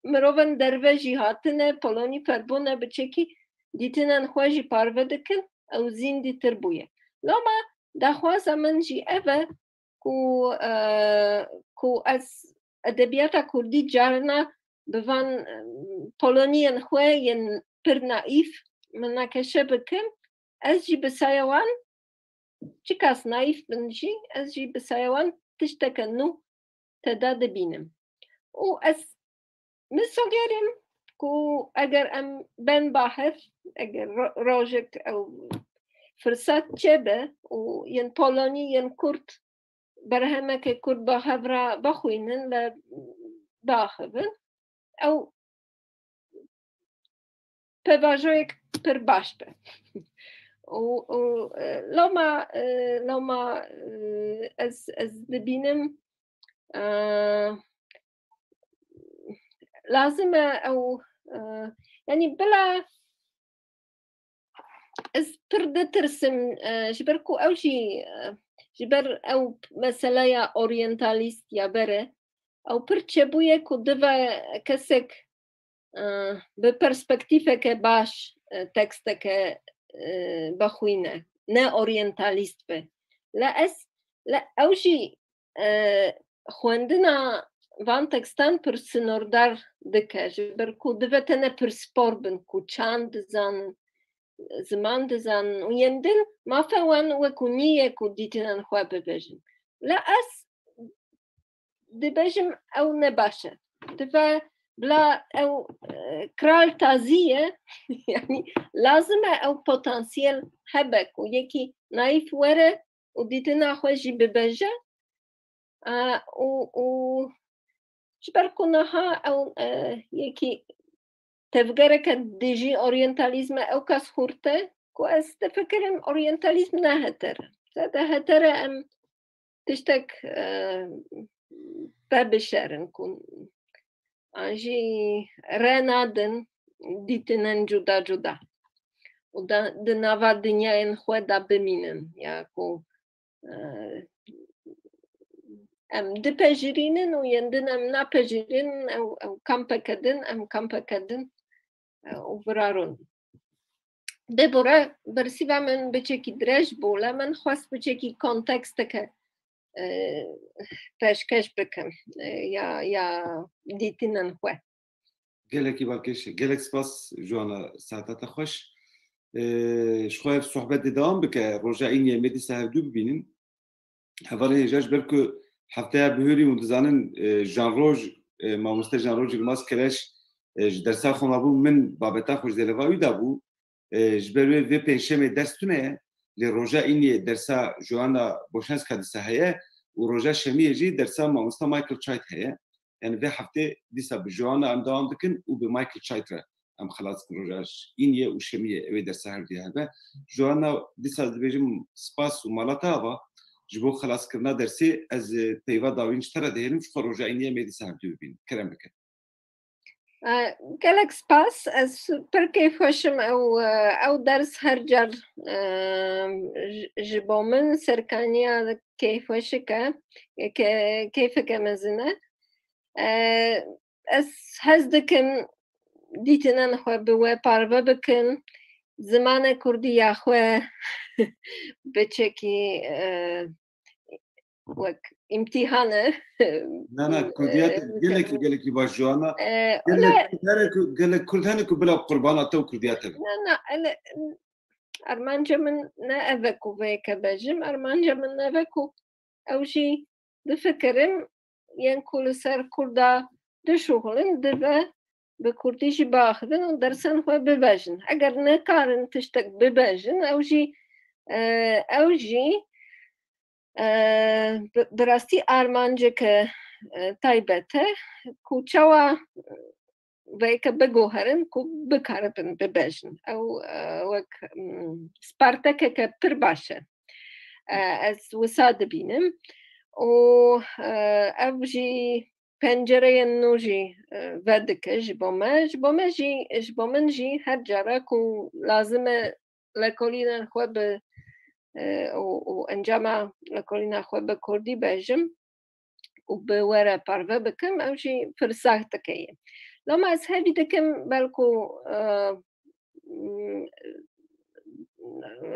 mirovên derve jî hatine Polonî ferbûne biçekî dîtinên xwe jî parve dikin, ew zîndîtir bûye. Loma daxwaza min jî ev e ku, e, ku ez edebiyata kurdî carna bi van, e, Poloniyên xwe yên pir naîf minakeşe bikim, ez jî bi saya wan, çikas naîf bin jî, ez jî bi saya wan tişteke nû tê de dibînim. Û ez, min sogerim ku eger em bên ba hev, eger ro-, rojek ew firsat çêbe û yên Polonî, yên Kurd, berhemeke Kurd ba hev re bixwînin, le biaxivin, ew pevajoyek pir baş be. Û, û, e, loma, e, loma, e, ez, ez dibînim, e, lazim e ew, e, yanî bila ez pir ditirsim, e, ji ber ku ew jî, e, ji ber ew meseleya oryentalîst ya bere, ew pir çêbûye ku dive kesek, e, bi perspektîfeke baş, e, teksteke, e, bixwîne, ne oryentalîst be. Le ez, le ew jî, e, xwendina van tekstan pir sinordar dike, ji ber ku dive tenê pirsipor bin ku çand dizanin, ziman dizanin û yên din mafê wan wekû nî ye ku dîtinên xwe bibêjin. Le ez dibêjim ew ne baş e. Dibe bila ew, e, kral tazî ye, yanî lazim e ew potansiyel hebe ku yekî naîf were û dîtina xwe jî bibêje. E, û, û ji ber ku niha ew, e, yekî tevgereke dijî oryantalîzme ew qas xurt e ku ez difikirim oryantalîzm ne heter e. Zêde heter e em tiştek, e, vebişerin ku an jî rê nadin dîtinin cuda cuda û da di nava dinyayên xwe de bimînin ya ku, e, em dipejirînin û yên din em napejirînin, ew, ew kampeke din, em kampeke din, e, û viraron. Debora, bersiva min biçekî dirêj bû, lê min xwest biçekî konteksteke, e, pêşkeş bikim, e, ya, ya dîtinin xwe. Gelekî balkêş e. Gelek spas Joana, saeta te xweş. E, ji xwe ev sohbet dê dewam bike. Roja Îniyê em ê dîsa hevdû bibînin. Hevalên hêja ji ber ku hefteya bihurî hûn dizanin, e, Jan Roj, e, mamoste Jan Roj Yilmaz Keleş, e, ji dersa xwe mabû, min babeta xwe ji dêleva wî dabû. E, ji ber wê vê pêncşemê ders tune ye, lê roja Îniyê dersa Joana Boşenska dîsa heye û roja şemiyê jî dersa mamosta Michael Chait heye. Yani vê heftê dîsa bi Joana em dewam dikin û bi Michael Chait re em xilas dikin roja Îniyê û şemiyê ew ê dersa her duya hebe. Joana, dîsa dibêjim spas û mala te ava ji bo xelaskirina dersê. Ez, e, peyva dawîn ji te re dihêlim, ji xwe roja Îniyê em ê dîsa her du bibînin. Kerem bikin. E, gelek spas. Ez pir keyfxweş im. Ew, e, ew ders her car, e, ji, ji bo min serkaniya keyfxweşik e, ke-, keyfeke mezin e. E, ez hez dikim dîtinên xwe bi we parve bikim, zimanê kurdî ya xwe biçekî, e, wek îmtîhan e. Na, na, kurdiyet e, gelekî, gelekî baş, Joana. E, gelek kurd hene ku, gelek kurd hene ku bila qurbana te û kurdiyet hebin. Na, na, ele, armanca min ne ev e ku vê yeke bêjim, armanca min ev e ku ew jî difikirim, yên ku li ser kurda dişuxulin, dibe bi kurdî jî biaxivin û dersên xwe bibêjin. Eger nikarin tiştek bibêjin, ew jî, e, ew jî, e, bi, bi rastî armanceke, e, taybet e, ku çawa, e, vêyeke biguherin ku bikaribin bibêjin. Ew, e, wek, mm, spartekeke pir baş e. E, ez wisa dibînim. Û, e, ev jî pencereyên nû jî, e, vedike ji bo me. Ji bo me jî, ji bo min jî her cara ku lazim e lekolîna xwe bi, e, û, û encama lekolîna xwe bi kurdî bêjim û bi we re parve bikim, ew jî firsateke ye. Loma ez hevî dikim belku, e, m,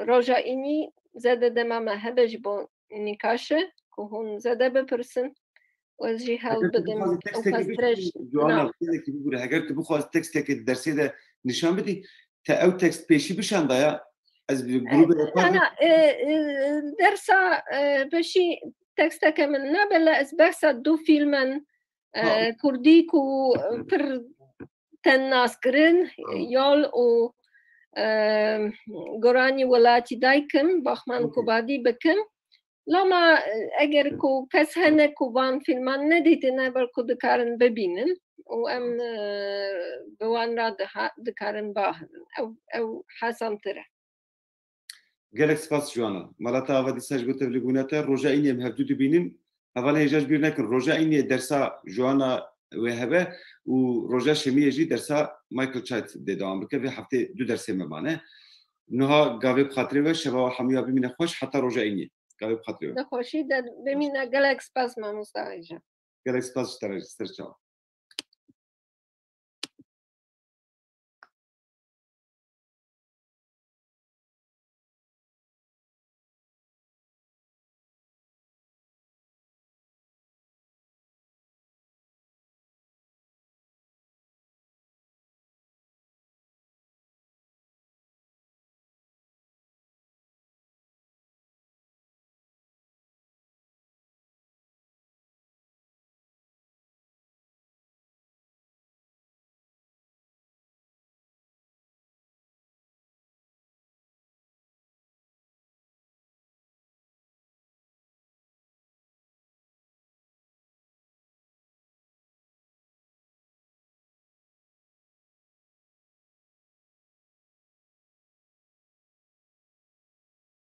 roja înî zêde dema me hebe ji bo nîqaşê ku hûn zêde bipirsin. Ez jî hewl bidim ew qas dirêj. Joana, gelekî bibûre. Heger tu bixwazî teksteke di dersê de nîşan bidî, te ew tekst pêşî bişandaya, ez bi grûbê re... Na, na, e, e, dersa, e, pêşî teksteke min nabe, lê ez behsa du fîlmên, e, kurdî ku, e, pir tên naskirin, Yol û, e, Goranî Welatî Daykim, Baxman Kubadî bikim. Loma, e, eger ku kes hene ku van fîlman nedîtine, belku dikarin bibînin û em, e, bi wan re diha-, dikarin biaxivin. Ew, ew hesantir e. Gelek spas Joana. Mala te ava dîsa ji bo tevlîbûna te. Roja Îniyê em hevdû dibînin. Hevalên hêja ji bîr nekin. Roja Îniyê dersa Joana wê hebe û roja şemiyê jî dersa Michael Chait dê dewam bike. Vê heftê du dersê me mane. Niha gavê bi xatirê we, şeva we hemûya bimîne xweş, heta roja Îniyê. Gavê bi xatirê we. Di xweşî de bimîne. Gelek spas mamosta hêja. Gelek spas ji te re jî, ser çawa.